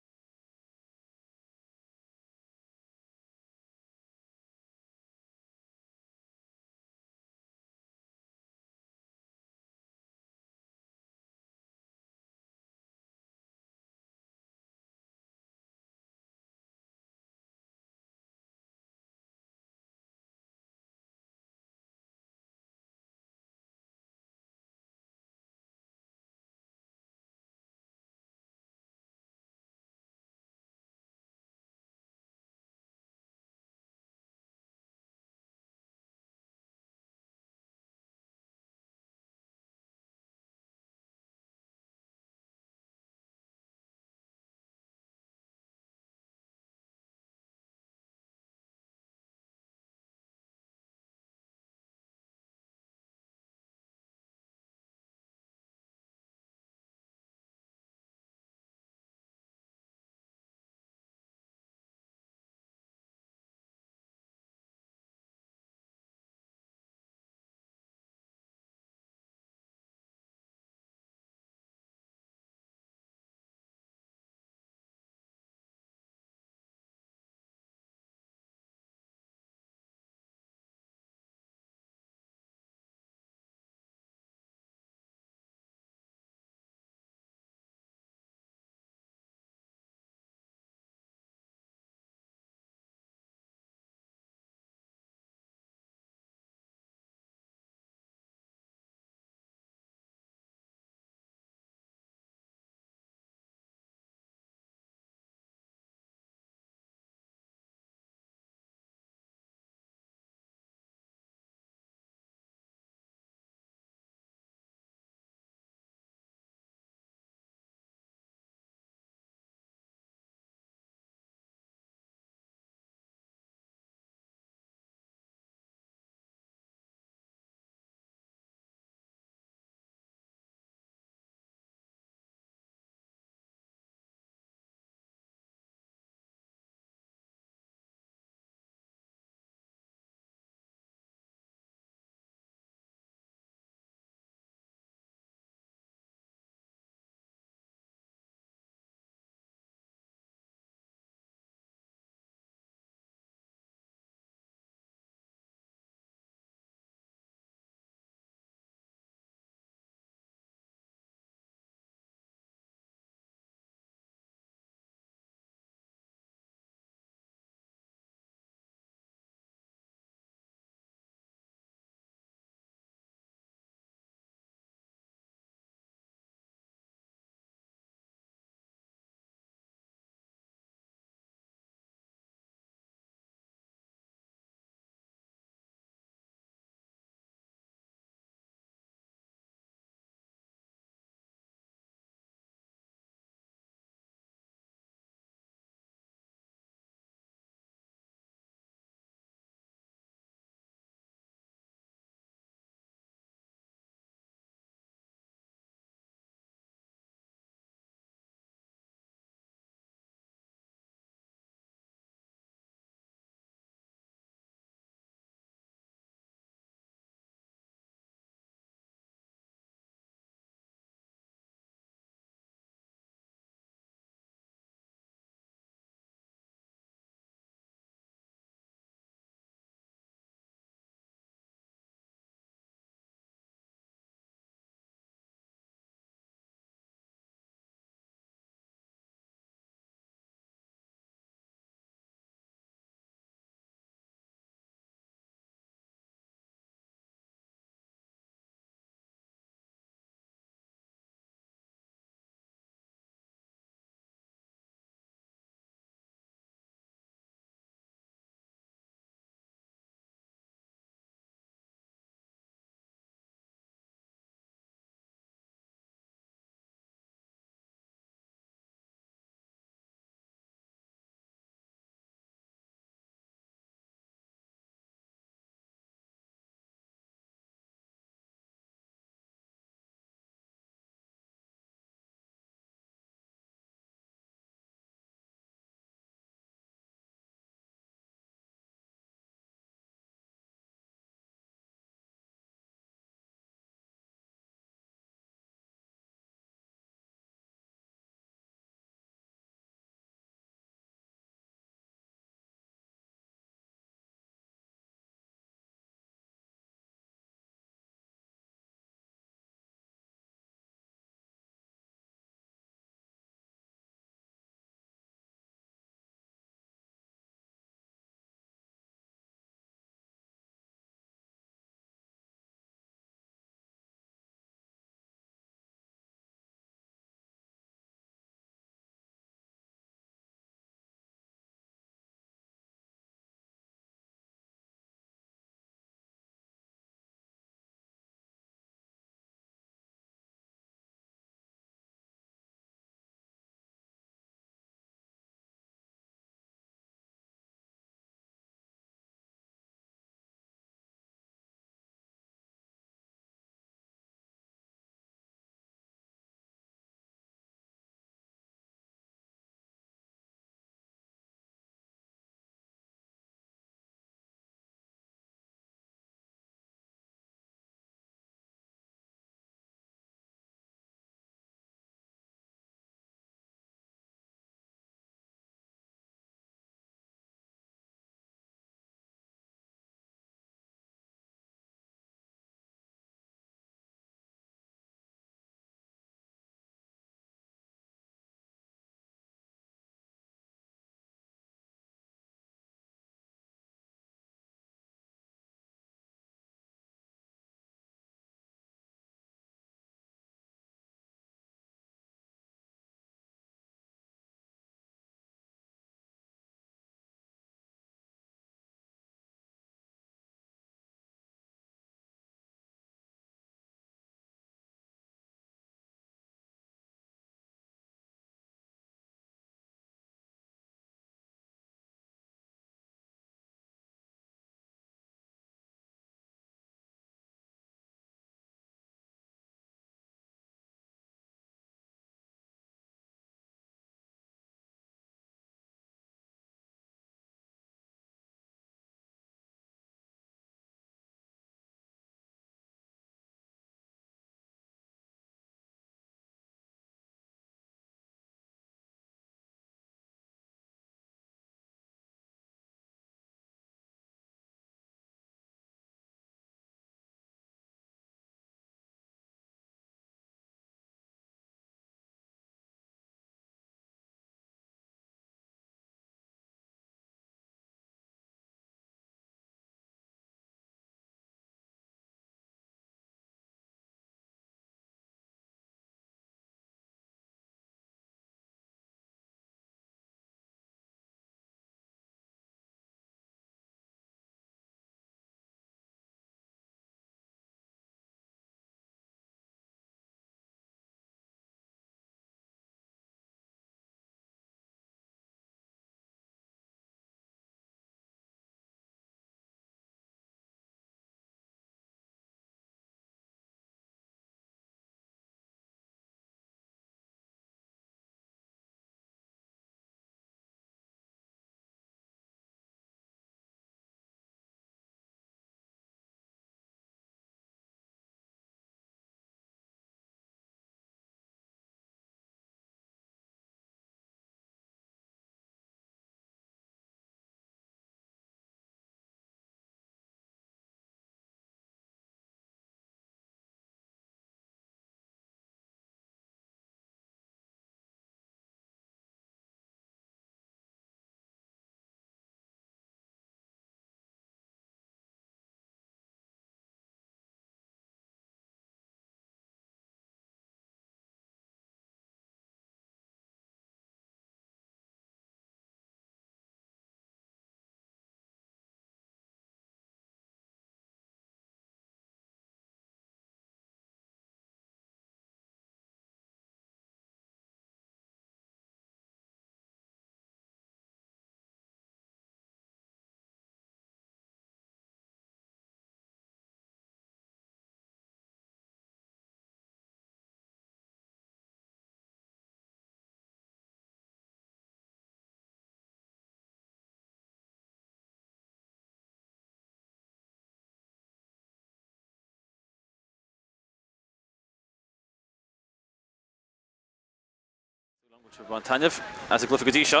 Sibh ag baint taitneamh as an gcluiche go dtí seo.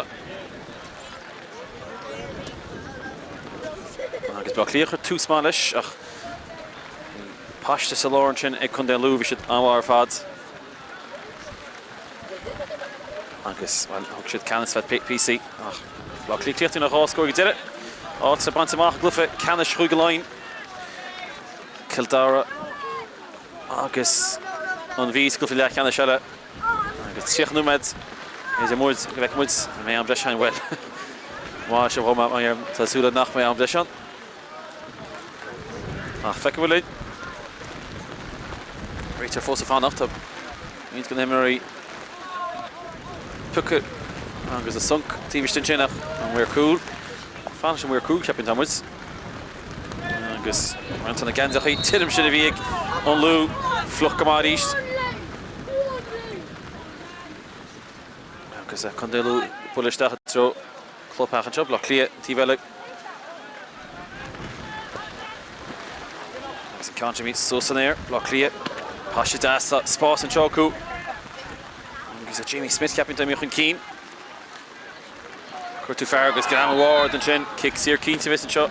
Agus Baile Átha Cliath ag cur tús maith leis ach bhí paiste sa lár ansin ag Contae an Lú, bhí siad an-mhaith ar fad. Agus, bhuel, thug siad ceannas feadh píosaí ach Baile Átha Cliath críochnaíonn le 2 scór ag deireadh. Áit bainte amach i gcluiche ceannais Chúige Laighean. Cill Dara agus an Mhí sa gcluiche leathcheannais eile. Agus 30 nóiméad idir muid go bhfeicfidh muid an mbeidh am breise ann, bhuel, maith sibh dhom, tá súil agam nach mbeidh am breise ann. Ach feicfidh muid linn. Réiteoir fós ag fanacht, tá roinnt de na himreoirí pioctha agus a sonc taobh istigh ansin ach an maor cúil. Fan leis an maor cúil, ceapaim, tá muid. Agus roinnt de na geansaithe tirim sin a bhí ag an Lú fliuch go maith arís. Agus Contae Lú bualadh isteach i dtreo clubtheach anseo, Baile Átha Cliath, an taobh eile. Agus an ceann sin suas san aer, Baile Átha Cliath. Paiste deas, tá spás anseo acu. Agus Jamie Smith ceapaim atá imithe chun cinn. Cuartú fear agus greamú ard ansin. Cic saor cinnte a bheas anseo.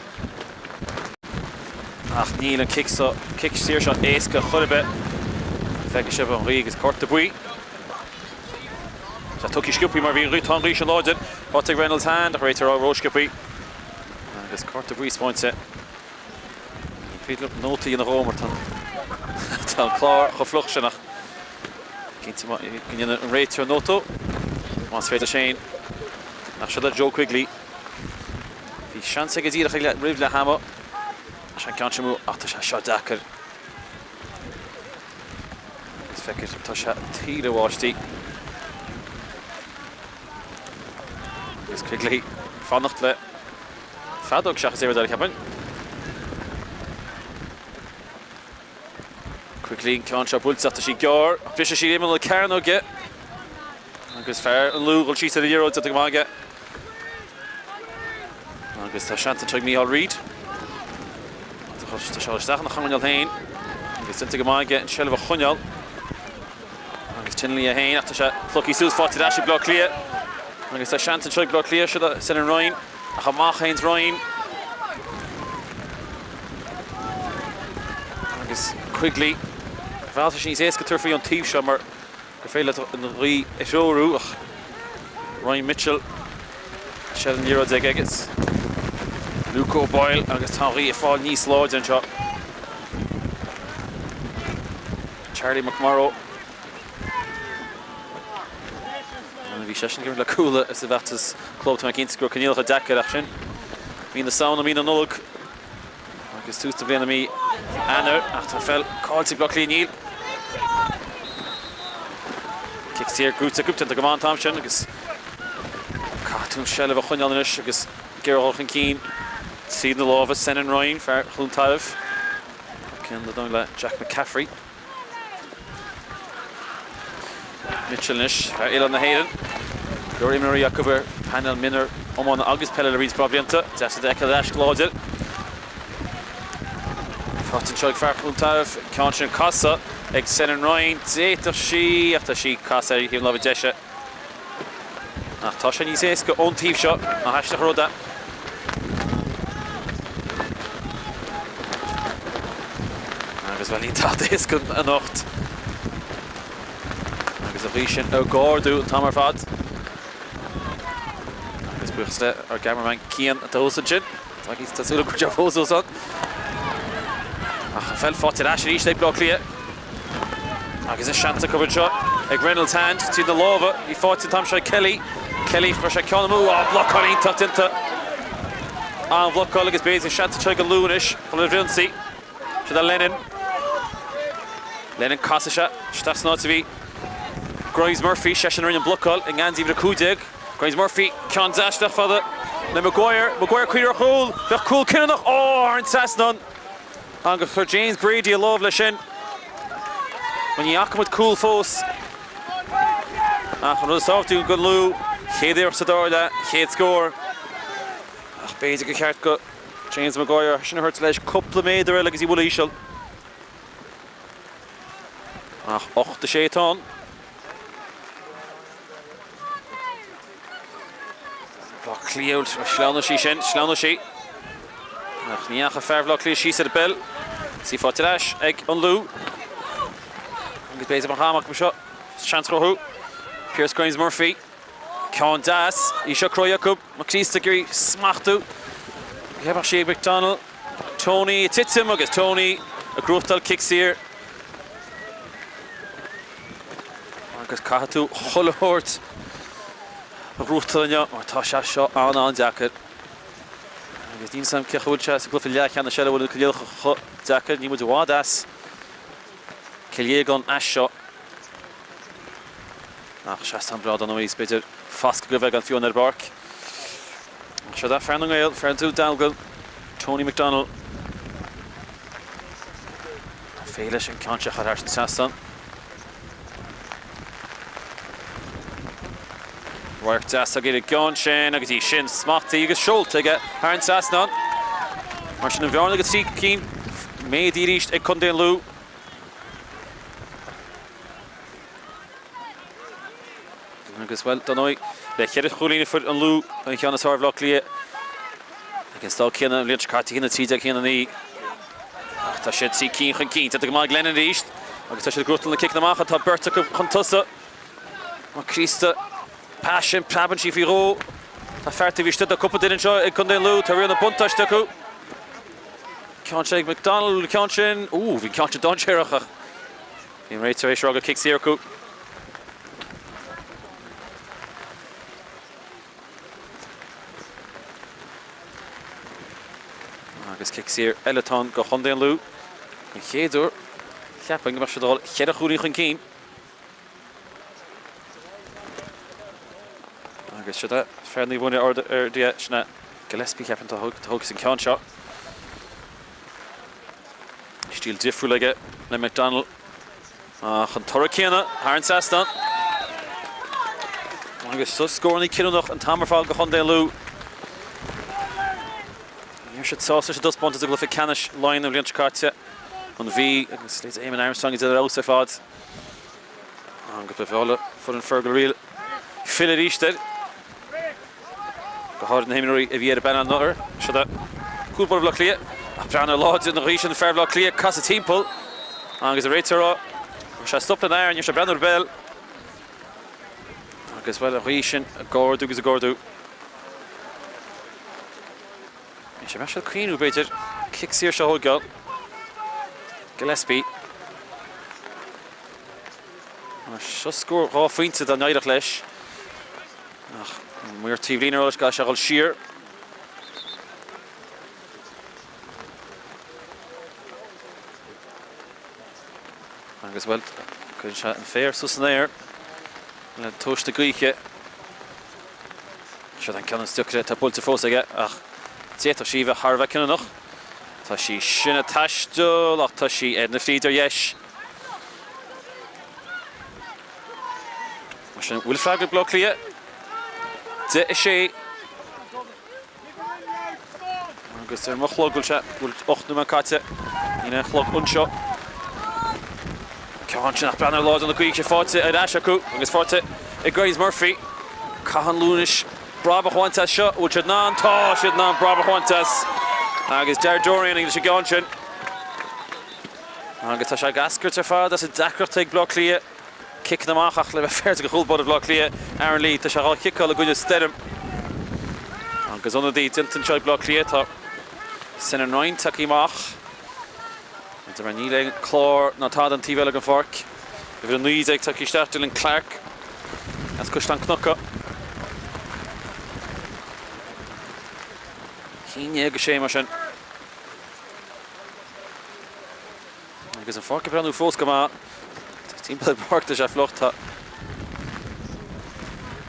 Ach níl an cic seo, cic saor seo éasca chor ar bith. Feicfidh sibh an ghaoth agus cárta buí. Tá tugtha sciobthaí mar bhí an ghaoth, tá an ghaoth sin láidir. Faighte ag Reynolds Hand ach réiteoir ró-sciobthaí. Agus cárta buí spáinte. Ní féidir liom nóta a dhéanamh dhó mar tá an clár chomh fliuch sin ach cinnte go ndéanann an réiteoir nóta más féidir féin. Ach seo le Joe Quigley. Bhí seans aige díreach ag roimh leath ama. Leis an gceann sin amú ach tá sé seo deacair. Agus feicfidh tá sé taoille bháistí. Agus Quigley fanacht le Feadóg seachas aon rud eile, cheapfainn. Quigley an ceann seo buailte ach tá sí gearr. Briseann sí imeall na cearnóige. Agus fear an Lú dhul síos ar an liathróid déanta go maith aige. Agus tá seans anseo ag Micheál Reid. Tá sé isteach ina choirnéal féin. Agus déanta go maith aige an seilbh a choinneáil. Agus Tinnelly é féin ach tá sé ploctha suas faighte ar ais ag Bleá Cliath. Agus tá seans anseo ag Bleá Cliath seo Senan Ryan ach amach théanns Ryan. Agus Quigley. Bheadh sé níos éasca tabhairt faoi ón taobh seo mar gur féidir leat an ghaoth a threorú ach Ryan Mitchell seilbh an liathróid aige agus Luke O'Boyle agus tá an ghaoth ag fáil níos láidre anseo. Charlie McMorrow. Bhí seisean ag imirt le Cuala sa bhfeachtas club tá mé cinnte go raibh coinníollacha deacair ach sin mí na Samhna, mí na Nollag agus tús na bliana mí Eanáir ach tá an pheil caillte ag Bleá Cliath níl. Cic saor gnóthaithe acu déanta go maith an t-am sin agus caithfidh tú an seilbh a choinneáil anois agus ag iarraidh dul chun cinn tríd na lámha Senan Ryan, fear Chluain Tairbh. Ceann de le Jack McCaffrey. Mitchell anois fear Oileán na hÉireann. Go leor imreoirí acu ar phainéal mionúr iomána agus peile le roinnt breá blianta. Deas iad a fheiceáil ar ais go láidir. Faighte anseo ag fear Chluain Tairbh. Ceann sin casadh ag Senan Ryan. D'fhéadfadh sí ach tá sí casadh ar thaobh na láimhe deise. Ach tá sé níos éasca ón taobh seo, nach aisteach an rud é. Agus bhuel níl tada éasca anocht. Agus an ghaoth sin ag ardú an t-am ar fad. Agus buíochas le ár gcameraman Cian atá thuas ansin. Tá tá súil agam go bhfuil sé fós thuas ann. Ach an pheil faighte ar ais arís ag Bleá Cliath. Agus is seans acu anseo ag Reynolds Hand tríd na lámha. Bhí faighte an t-am seo ag Kelly. Kelly chuir sé ceann amú. Á, blocáil iontach déanta. An-bhlocáil agus b'fhéidir seans anseo ag an Lú anois. Chun an fhrionsaí. Siad é Lennon. Lennon casadh sé isteach san áit a bhí Grimes Murphy. Seisean a rinne an blocáil i ngeansaí uimhir 15. Grimes Murphy, ceann deas isteach fada le Maguire. Maguire cuir ar chúl. Bheadh cúl cinniúnach. Ó, thar an trasnán. Agus chuir James Brady a lámh leis sin. Bhuel, ní fhaca muid cúl fós. Ach an rud is tábhachtaí don Lú, chéad iarracht sa dara leath, chéad scór. Ach b'fhéidir gur cheart go James Maguire sin a thabhairt leis cúpla méadar eile agus í a bhualadh íseal. Ach 8-6 atá ann. Cliath, shleamhnaigh sí sin, shleamhnaigh sí. Ach ní dheachaigh fear Bhaile Átha Cliath síos ar an bpeil. Is í faighte ar ais ag an Lú. Agus b'fhéidir an t-am acu seo seans a chruthú. Pearse Grimes Murphy. Ceann deas. Í seo cruthaithe acu. Mac Críosta ag iarraidh smachtú. Cheapfadh sí ag McDonnell. Tony ag titim agus Tony ag gnóthachtáil cic saor. Agus caithfidh tú chuile shórt a ghnóthachtáil inniu mar tá sé seo an-an-deacair. Agus níl 's a'm cé chaoi a bhfuil sé sa gcluiche leathcheannais eile a bhfuil na coinníollacha chomh deacair. Níl muid i bhfad as Cill Dhéagláin as seo. Ach seastán breá dar ndóigh is b'fhéidir foscadh a bheith gan fiú ar an bpáirc. Ach seo fear na nGael, fear Dún Dealgan, Tony McDonnell. Féidir leis an ceann seo a chur thar an trasnán. Radharc deas aige ar an gceann sin agus í sin smachtaithe agus seolta aige thar an trasnán. Mar sin an bhearna go 3 cinn méadaithe arís ag Contae an Lú. Agus, bhuel, dar ndóigh, le cheithre chúilín a fuair an Lú an cheann is fearr ar Bhaile Átha Cliath ag an staid céanna an bhliain seo caite, 1-13, 1-9. Ach tá siad 3 cinn chun cinn. Déanta go maith ag Lennon arís agus tá siad ag gnóthachtáil na ciceanna amach. Tá beirt acu chun tosaigh. Mac Críosta, pas sin, preabann sí faoi dhó. Tá fear taobh istigh, tá cúpla duine anseo ag Contae an Lú, tá riail na buntáiste acu. Ceann seo ag McDonald, ceann sin, ú, bhí ceann sin dainséarach ach bhí an réiteoir tar éis rá go cic saor acu. Agus cic saor eile atá ann go Chontae an Lú. An chéad uair, cheapfainn go mbeadh siad ag dul cheithre chúilín chun cinn. Agus siod é, fear Naomh Muire ard ar Dia, sin é Gillespie ceapaim atá a thógfas an ceann seo. Stíl difriúil aige le McDonnell ach an toradh céanna thar an trasnán. Agus seo scóranna cinniúnach an t-am ar fad go Chontae an Lú. Ní raibh siad sásta leis an dtaispeántas i gcluiche ceannais Laighean an bhliain seo caite. An Mhí agus leithéid Eamon Armstrong ag déanamh ar fheabhas ar fad. Agus ba bhreá le foireann Fergal Reel filleadh arís air. Go háirid na himreoirí a bhí ar an bpainéal anuraidh. Seo é cúl báire Bhaile Átha Cliath. Ach breathnaigh ar láidre na gaoithe sin fear Bhaile Átha Cliath casadh timpeall agus an réiteoir á raibh sé stop lena fhear, ní raibh sé ag breathnú ar an bpeil. Agus bhuel an ghaoth sin ag ardú agus ag ardú. Anois an mbeidh siad ag cuimhniú b'fhéidir cic saor seo a thógáil. Gillespie. Seo scór 2 phointe dá n-éireodh leis. Ach maor taobhlíne ar eolas go sé a dhul siar. Agus bhuel, cuireann sé an féar suas san aer le tomhais na gaoithe. Seo an ceann is deacra atá buailte fós aige ach d'fhéadfadh sí a bheith thar a bheith cinniúnach. Tá sí sin ag taisteal ach tá sí ar na fríd ar dheis. Mar sin, bhfuil freagra ag Baile Átha Cliath? 10 6. Agus ar mo chlog bhfuil sé, bhfuil 8 nóiméad caite, níl aon chlog anseo. Ceann sin ach breathnaigh ar láidre na gaoithe faighte ar ais acu agus faighte ag Grimes Murphy. Caithfidh an Lú anois brabach a bhaint as seo, bhfuil siad in ann? Tá siad in ann brabach a bhaint as agus Daire Dorian leis an gceann sin. Agus tá sé ag eascairt ar fad as an deacracht ag Baile Átha Cliath. Ciceanna amach ach le bheith féaráilte do chúl báire Bhaile Átha Cliath, Aaron Lee, tá sé dhá chiceáil i gcoinne stoirm. Agus ionadaí déanta anseo ag Baile Átha Cliath, tá Senan Ryan tagtha amach. De mar níl aon clár ná tada an taobh eile den pháirc. Uimhir 19 tagtha isteach, Dylan Clarke as Caisleán Cnuca. 1-6 mar sin. Agus an pháirc ag breathnú fós go maith. Timpeall ar an bpáirc tá sé fliuch, tá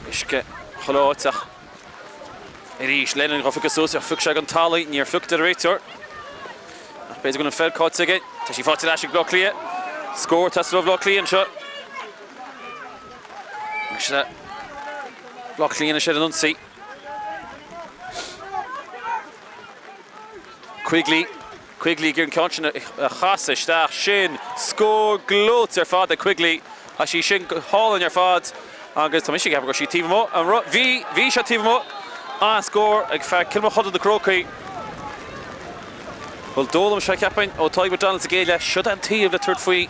uisce chuile áit ach arís Lennon dhá phiocadh suas ach phioc sé den talamh, níor phioc deir an réiteoir. Ach b'fhéidir go bhfuil an pheil caillte aige. Tá sí faighte ar ais ag Bleá Cliath. Scór ag teastáil ó Bhleá Cliath anseo. Agus Bleá Cliath anois ar an ionsaí. Quigley. Quigley ag iarraidh an ceann sin a chasadh isteach. Sin scór gleoite ar fad ag Quigley. Tá sí sin go hálainn ar fad agus tá mise ag ceapadh go raibh sí taobh amuigh. An raibh? Bhí, bhí sé taobh amuigh. An-scór ag fear Cill Mochuda na Crócaigh. Bhuel, d'fhoghlaim sé, cheapfainn, ó Tadhg McDonald sa gcéad leath, siod é an taobh le tabhairt faoi.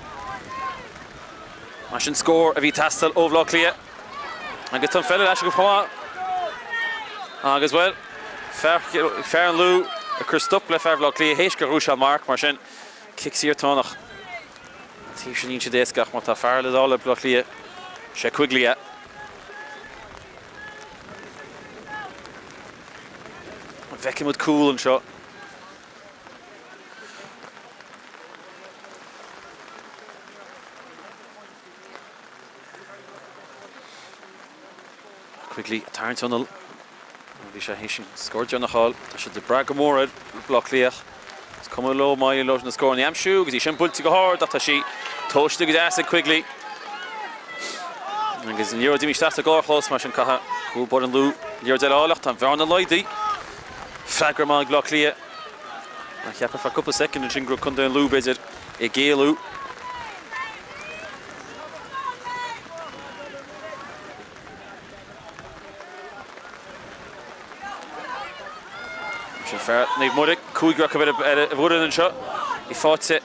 Mar sin scór a bhí ag teastáil ó Bhaile Átha Cliath. Agus tá an pheil ar ais acu chomh maith. Agus, bhuel, fear, fear an Lú ag cur stop le fear Bhaile Átha Cliath théis gur ghnóthaigh sé an marc, mar sin, cic saor atá ann ach an taobh sin níl siad éasca ach má tá fear le fáil ag Baile Átha Cliath, sé Quigley é. An bhfeicfidh muid cúl anseo? Quigley ag tarraingt anall. Bhí sé théis an scór deireanach a fháil. Tá siad ag brath go mór air, Baile Átha Cliath. Is cuma leo má éiríonn leo na scóranna a aimsiú agus í sin buailte go hard ach tá sí tomhaiste go deas ag Quigley. Agus an liathróid imithe isteach sa gcarrchlós mar sin caithfidh cúl báire an Lú liathróid eile a fháil ach tá an bhearna laghdaithe. Freagra maith ag Baile Átha Cliath. Cheap ar feadh cúpla soicind ansin go raibh contae an Lú b'fhéidir ag éalú. Sin fear Naomh Muire, cúigear acu ar an bhfoireann anseo. Í faighte.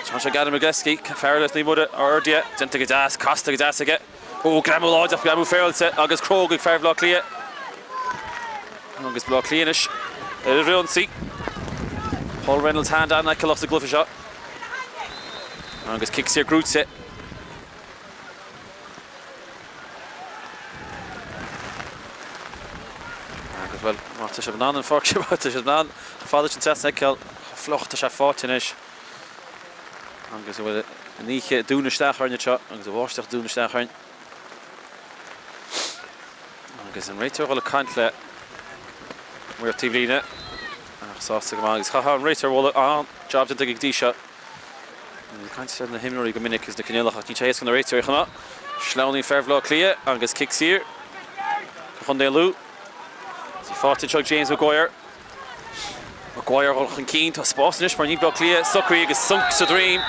Tá sé ag Adam McGleskey, fear eile as Naomh Muire, ar airde, déanta go deas, casta go deas aige. Ó, greamú láidir, greamú féaráilte agus cróga ag fear Bhaile Átha Cliath. Agus Baile Átha Cliath anois ar an fhrithionsaí. Paul Reynolds an-fheiceálach sa gcluiche seo. Agus cic saor gnóthaithe. Agus bhuel, má tá sibh in ann an pháirc seo, má tá sibh in ann chomh fada sin trasna a fheiceáil, chomh fliuch atá sé faighte anois. Agus an bhfuil an oíche ag dúnadh isteach orainn anseo agus an bháisteach ag dúnadh isteach orainn. Agus an réiteoir ag dul ag caint le maor taobhlíne ach sásta go maith agus chaithfeá an réiteoir a mholadh an-jab déanta aige go dtí seo. Ag caint ar na himreoirí go minic agus na coinníollacha ach níl sé éasca na réiteoirí chomh maith. Sleamhnaíonn fear Bhaile Átha Cliath agus cic saor do Chontae an Lú. Is í faighte anseo ag James Maguire. Maguire ag dul chun cinn, tá spás anois mar níl Baile Átha Cliath socraithe agus sonc sa droim.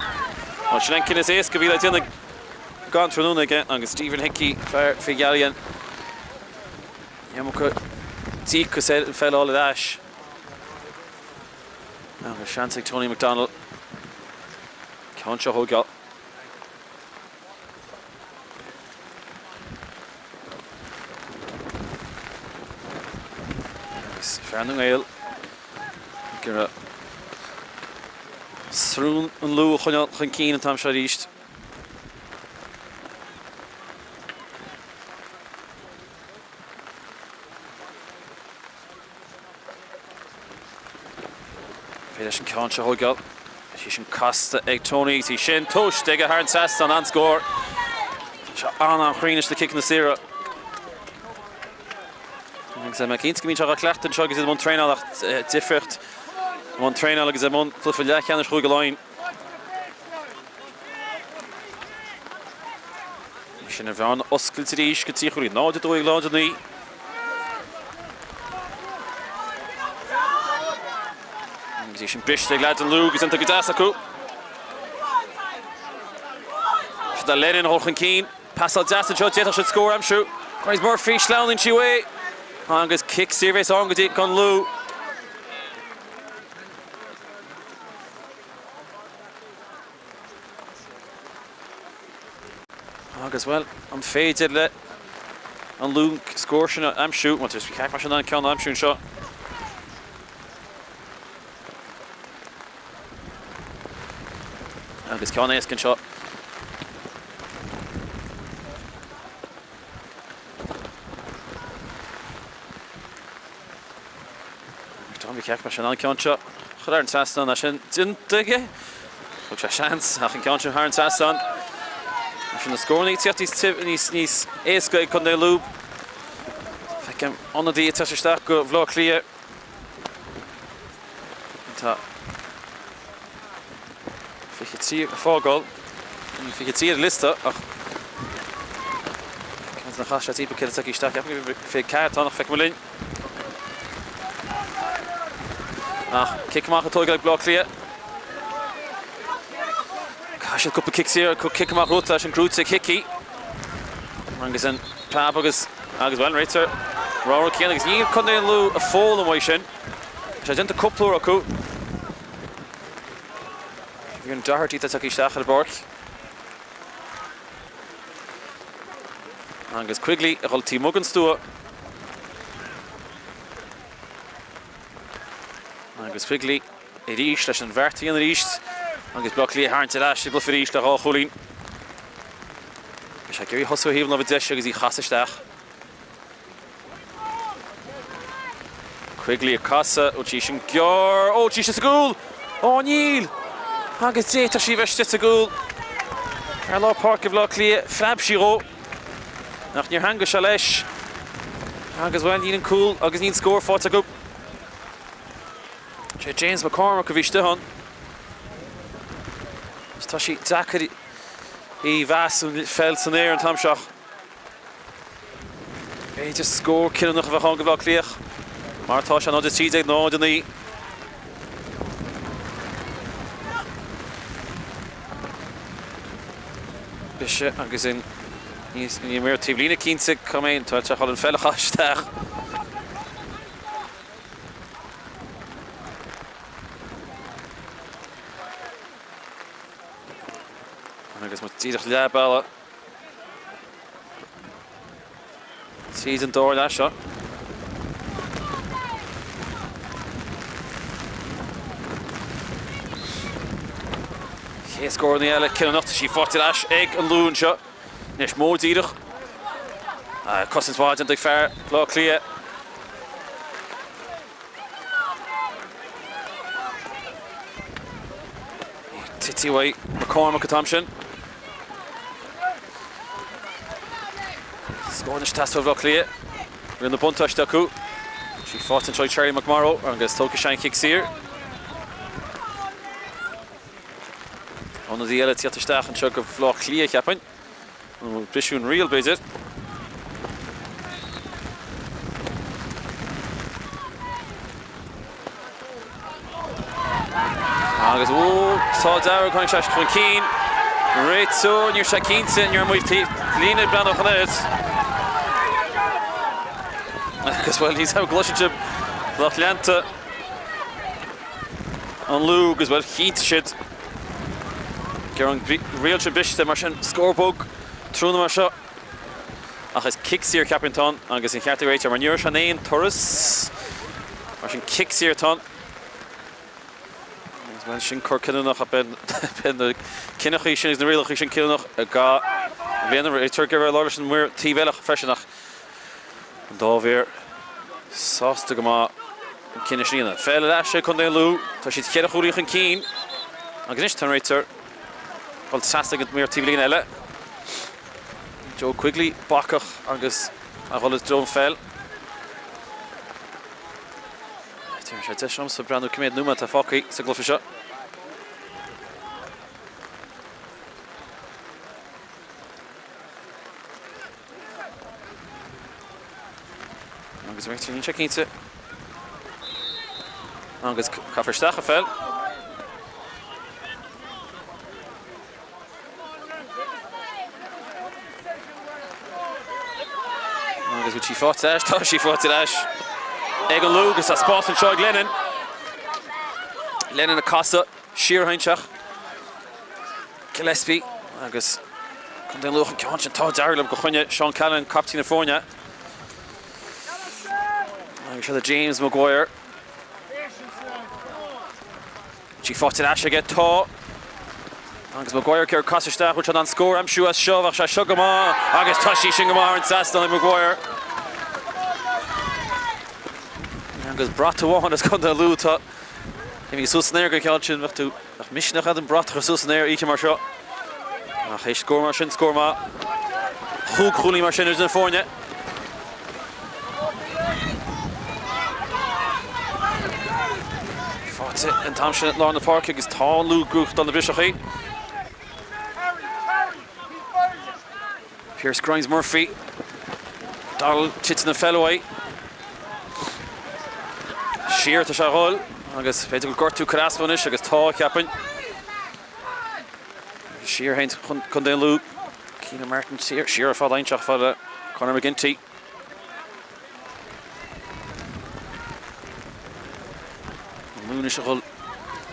Bhuel sin an cinneadh is éasca a bhí le déanamh gan tráthnóna aige agus Stephen Hickey, fear Mhig Ealaíon, iomarca díocas air an pheil a fháil ar ais. Agus seans ag Tony McDonald ceann seo a thógáil. Agus fear na nGael ag iarraidh srón an Lú a choinneáil chun cinn an t-am seo arís. Féidir leis an ceann seo a thógáil. Í sin casta ag Tony agus í sin tomhaiste aige thar an trasnán, an-scór. Tá sé an-an-chruinn leis na ciceanna saora. Agus mé cinnte go mbíonn sé á chleachtadh anseo agus iad i mbun traenála ach difríocht i mbun traenála agus i mbun cluiche leathcheannais Chúige Laighean. Sin an bhearna oscailte arís go 3 chúilín, 0 2 0 9. Agus í sin briste ag leaid an Lú agus déanta go deas acu. Siad a Lennon a dhul chun cinn. Pasáil deas anseo, d'fhéadfadh siad scór a aimsiú. Grace Murphy, sleamhnaíonn sí uaidh. Agus cic saor a bheas ann go dtí don Lú. Agus, bhuel, an féidir le an Lú scór sin a aimsiú? Bhuel, tá sé mar sin an ceann a aimsiú anseo. Agus ceann éasca anseo. Tommy Keck mar sin an ceann seo chur thar an trasnán é sin déanta aige. Thug sé seans ach an ceann sin thar an trasnán. Mar sin na scóranna ag teacht níos níos éasca ag Contae Lú. Feicim ionadaí ag teacht isteach go Bhaile Átha Cliath. Tá 23 ag fágáil. Ní 23 ar an liosta ach ceann de na chaith sé timpeall 100 soicind isteach. Ceapaim go 24 atá ann ach feicfidh muid linn. Ach cic amach á thógáil ag Baile Átha Cliath. Chaith siad cúpla cic saor, cic amach rúta sin gnóthaithe ag Hickey. Agus an preab agus agus bhuel, réiteoir. Rogha céanna agus níl Contae an Lú ag foghlaim uaidh sin. Tá sé déanta cúpla uair acu. Bhí an Doherty atá tagtha isteach ar an bpáirc. Agus Quigley ag dul taobh amuigh den stua. Agus Quigley arís leis an bheart a dhéanamh arís agus Baile Átha Cliath a tharraingt ar ais i gcluiche arís le 2 chúilín. Bhí sé ag iarraidh thosú ar thaobh na láimhe deise agus í a chasadh isteach. Quigley ag casadh, bhfuil sí sin gearr, ó tá sí sa gcúl! Ó níl! Agus d'fhéadfadh sí a bheith istigh sa gcúl. Fear lár páirce Bhaile Átha Cliath, phreab sí dhó. Ach níor theangaigh sé leis. Agus bhuel, níl an cúl agus níl scór faighte acu. Sé James McCormack a bhí istigh ann. Agus tá sí deacair í a mheas an pheil san aer an t-am seo. B'fhéidir scór cinniúnach a bheadh ann do Bhaile Átha Cliath mar tá sé 0-13, 0-9. Briseadh agus an ní maor taobh líne cinnte cá mbeidh an tá chun an pheil a chaitheamh isteach. Agus muid díreach leath bealaigh tríd an dara leath seo. Chéad scóranna eile cinniúnach, tá sí faighte ar ais ag an Lú anseo. Anois Moe díreach. Cosaint mhaith déanta ag fear Bhaile Átha Cliath. Tite uaidh McCormack an t-am sin. Scór anois ag teastáil ó Bhaile Átha Cliath. Riail na buntáiste acu. Sí faighte anseo ag Charlie McMorrow agus tógfaidh sé an chic saor. Ionadaí eile ag tíocht isteach anseo go Bhaile Átha Cliath, cheapfainn. Nó briseadh an riail, b'fhéidir. Agus ó, tá dearg, tháinig sé chun cinn. Réiteoir, níl sé cinnte, ní raibh maor taobh líne ag breathnú chun air. Agus bhuel, níl a fhios agam an gcloiseann sibh lucht leanta an Lú agus bhuel, chinntigh siad go raibh an riail sin briste, mar sin scór bog tráthnóna mar seo. Ach is cic saor cheapfainn atá ann agus an ceart ag réiteoir mar ní raibh sé in aon turas. Mar sin cic saor atá ann. Agus bhuel sin cor cinniúnach ach beidh na cinneachaí sin agus na rialacha sin cinniúnach i gcaitheamh na bliana. Réiteoir ag labhairt leis an maor taobh eile freisin ach an dá mhaor sásta go maith an cinneadh sin a dhéanamh. Peil ar ais ag Contae an Lú. Tá siad cheithre chúilín chun cinn agus anois tá an réiteoir ag dul trasna ag an maor taobh líne eile. Joe Quigley bacach agus a dhul i dtreo an pheil. Tá sé deis agamsa breathnú cé mhéad nóiméad atá fágtha sa gcluiche seo. Agus réiteoir níl sé cinnte. Agus caithfear isteach an pheil. Agus bhfuil sí faighte ar ais? Tá sí faighte ar ais ag an Lú agus tá spás anseo ag Lennon. Lennon ag casadh siar isteach. Gillespie agus Contae an Lú an ceann sin tá dearg le go choinne Seán Callanan, captaen na foirne. Agus seo James Maguire. Sí faighte ar ais aige. Tá. Agus Maguire ag iarraidh casadh isteach. Bhfuil sé in ann scór a aimsiú as seo? Bheadh sé seo go maith. Agus tá sí sin go maith thar an trasnán ag Maguire. Agus brat amháin as Contae an Lú. Tá imithe suas san aer go ceann sin. Bheadh tú, bheadh misneach agat an brat a chur suas san aer oíche mar seo. Ach théis scór mar sin, scór maith. Chúig chúilín mar sin idir na foirne. Faighte an t-am sin i lár na páirce agus tá an Lú ag gnóthachtáil na briseachaí. Pearse Grimes Murphy. Donald titeann an pheil uaidh. Siar tá sé a dhul agus b'fhéidir go bhfuil gortú curtha as anois agus tá, cheapfainn. Siar féin chun Contae an Lú. Keenan Martin siar, siar ar fad ainseach fad le Conor McGinty. An Lú anois a dhul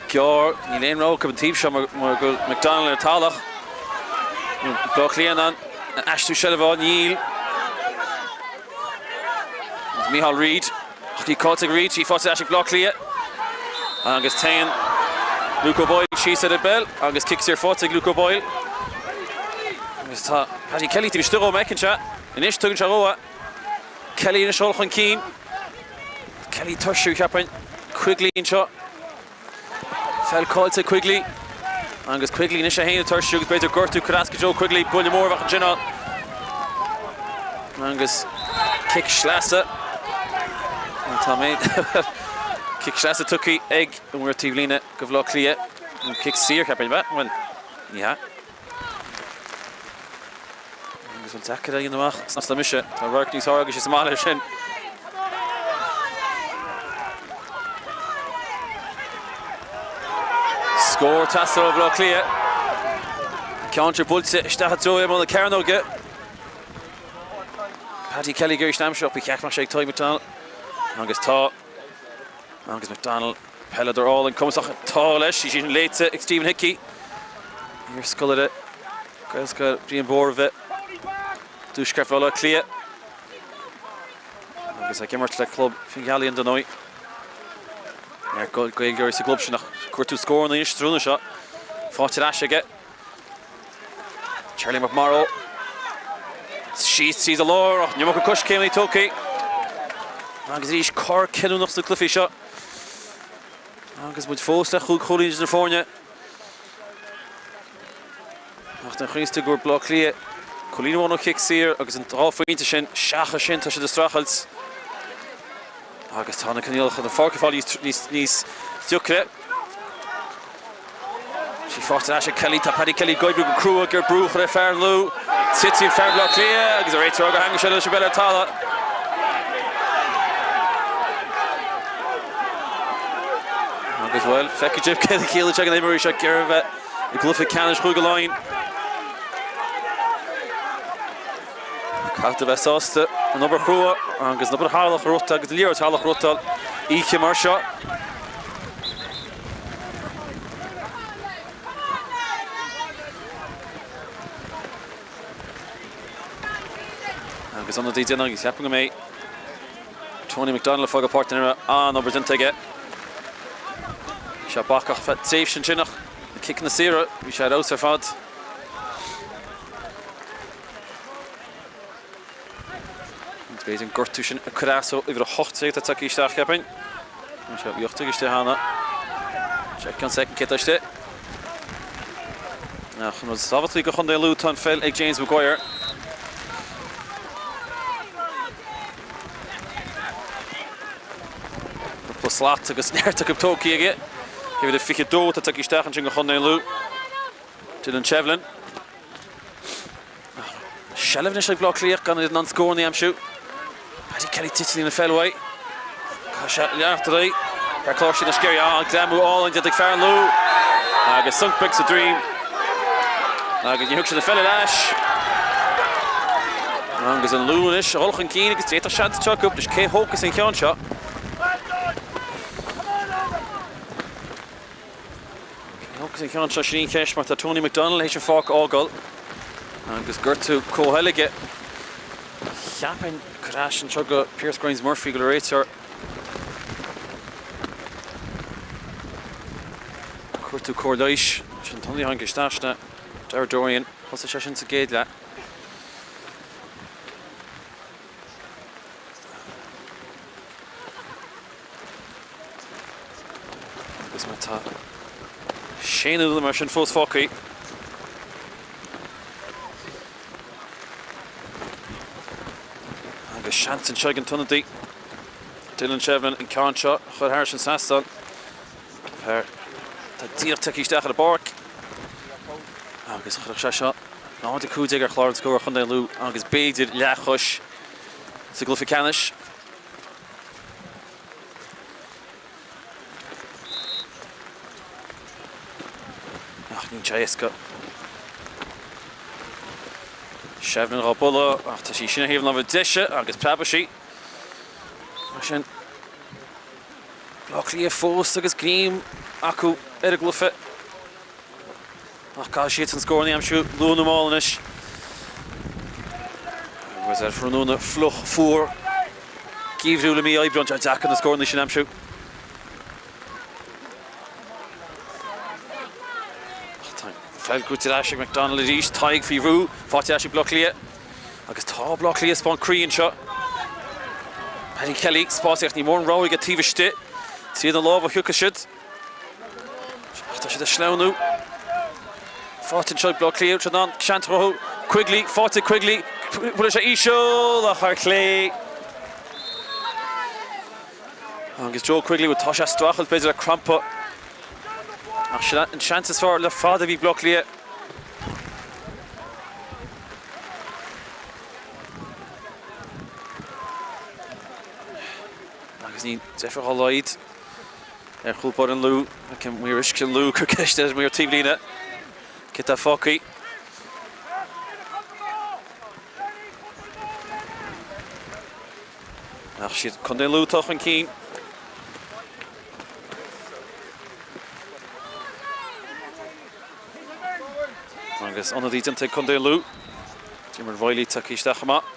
gearr. Níl aon rogha acu an taobh seo mar go bhfuil McDonnell ar talamh. Bleá Cliath in ann aistriú seilbhe a fháil. Níl. Agus Micheál Reid. Ach í caillte ag Reid. Í faighte ar ais ag Bleá Cliath. Agus téann Luke O'Boyle síos ar an bpeil agus cic saor faighte ag Luke O'Boyle. Agus tá Paddy Kelly taobh istigh dhó, má fheiceann sé. Anois tugann sé dhó é. Kelly anois ag dul chun cinn. Kelly tuirsiúil, cheapfainn. Quigley anseo. Peil caillte ag Quigley. Agus Quigley anois é féin ag tuirsiú agus b'fhéidir gortú ag cur as go Joe Quigley. Buille mór a bheadh ansin ann. Agus cic sleasa. Tá mé. Cic sleasa tugtha ag an bhfear taobhlíne go Bhaile Átha Cliath. Nó cic saor, cheapfainn, ab ea? Bhuel, ní hea. Agus bhuel deacair a dhéanamh amach snasta mise. Tá radharc níos fearr agaibhse sa mbaile air sin. Scór ag teastáil ó Bhaile Átha Cliath. Ceann seo buailte isteach i dtreo imeall na cearnóige. Paddy Kelly ag iarraidh sin a aimsiú ach ba cheart go mbeadh sé ag Tadhg McDonnell. Agus tá. Agus McDonnell. Peileadóir álainn cumasach atá leis, í sin léite ag Stephen Hickey. Iarscoláire Gaelscoil Brian Bóroimhe, dTuaisceart Bhaile Átha Cliath. Agus ag imirt le club Fingallian dar ndóigh. Neart Gaeilgeoirí sa gclub sin ach cuartú scóranna anois tráthnóna seo. Faighte ar ais aige. Charlie McMorrow. Síos tríd an lár ach an iomarca coiscéimeanna tógtha. Agus arís cor cinniúnach sna cluichí seo. Agus muid fós le chúig chúilín idir na foirne. Ach den chaoi is go bhfuair Baile Átha Cliath cúilín amháin ó chic saor agus an dá phointe sin, seachas sin tá siad ag streachailt. Agus tá na coinníollacha don pháirc ag fáil níos deacra. Sí faighte ar ais ag Kelly. Tá Paddy Kelly ag oibriú go crua ag iarraidh brú a chur ar fear an Lú. Titeann fear Bhaile Átha Cliath agus an réiteoir gur theangaigh sé leis an bpeil ar talamh. Agus bhuel, feicfidh sibh céard a chiallaíonn sé do na himreoirí seo ag iarraidh a bheith i gcluiche ceannais Chúige Laighean. Caithfidh a bheith sásta an obair chrua agus an obair thadhlach a rota agus an liathróid thadhlach a rotáil oíche mar seo. Agus ionadaí déanamh agus ceapaim go mbeidh Tony McDonald ag fágáil páirc na himeartha an-obair déanta aige. Bhí sé bacach feadh tréimhse ansin ach na ciceanna saora bhí sé ar fheabhas ar fad. Agus b'fhéidir an gortú sin ag cur as dó, uimhir 18 atá tagtha isteach, cheapfainn. Tá sé 18 istigh cheana. Check an second cé atá istigh. Ach an rud is tábhachtaí do Chontae Lú, tá an pheil ag James Maguire. Cúpla slat agus neart acu tógtha aige. Uimhir 22 atá tagtha isteach ansin do Chontae Lú. Dylan Shevlin. Seilbh anois ag Baile Átha Cliath gan iad in ann scóranna a aimsiú. Paddy Kelly titeann an pheil uaidh. Caithfidh sé leanacht ar aghaidh. Fear cláirsigh na Sceirí. Ah, greamú álainn déanta ag fear an Lú. Agus sonc beag sa droim. Agus ní thug sé an pheil ar ais. Agus an Lú anois a dhul chun cinn agus d'fhéadfadh seans anseo acu. Anois cé thógfas an ceann seo? Agus an ceann seo sin an cheist mar tá Tony McDonnell théis an pháirc a fhágáil agus gortú comhshaoil aige. Cheapfainn gur ais anseo go Pearse Grimes Murphy go bhfuil an réiteoir ag cuartú cóir leighis. Sin an t-ionadaí a tháinig isteach sin é Darragh Dorrian. Thosaigh sé sin sa gcéad leath. Agus má tá sé nóiméad mar sin fós fágtha. Agus seans anseo ag an t-ionadaí Dylan Shevlin an ceann seo a chur thairis an trasnán. Fear atá díreach tagtha isteach ar an bpáirc. Agus chuirfeadh sé seo 0-15 ar chlár an scóir Chontae Lú agus b'fhéidir leathchois sa gcluiche ceannais. Ach níl sé éasca. Shevlin dhá bualadh ach tá sí sin ar thaobh na láimhe deise agus preabfaidh sí. Mar sin. Bleá Cliath fós agus greim acu ar an gcluiche. Ach caithfidh siadsan scóranna a aimsiú luath nó mall anois. Agus ar thráthnóna fliuch fuar geimhriúil i mí Aibreáin, tá deacair na scóranna sin a aimsiú. Ach tá an pheil buaite ar ais ag McDonald arís, Tadhg faoi bhrú, faighte ar ais ag Bleá Cliath. Agus tá Bleá Cliath ag spáint croí anseo. Paddy Kelly, spás ach ní mór an rogha aige taobh istigh. Tríd na lámha a thiocfaidh siad. Ach tá siad ag sleamhnú. Faighte anseo ag Bleá Cliath, siad in ann seans a chruthú. Quigley, faighte ag Quigley. Buaileann sé íseal ach ar chlé. Agus Joe Quigley, bhuel tá sé ag streachailt b'fhéidir le crampa. Ach sin an seans is fearr le fada a bhí ag Bleá Cliath. Agus ní deifir dá laghad ar chúl báire an Lú, maor uisce an Lú, ag cur ceist ar an maor taobhlíne. Cé atá fágtha? Ach siad Contae an Lú atá chun cinn. Agus ionadaí déanta ag Contae an Lú. Diarmuid Reilly tagtha isteach chomh maith.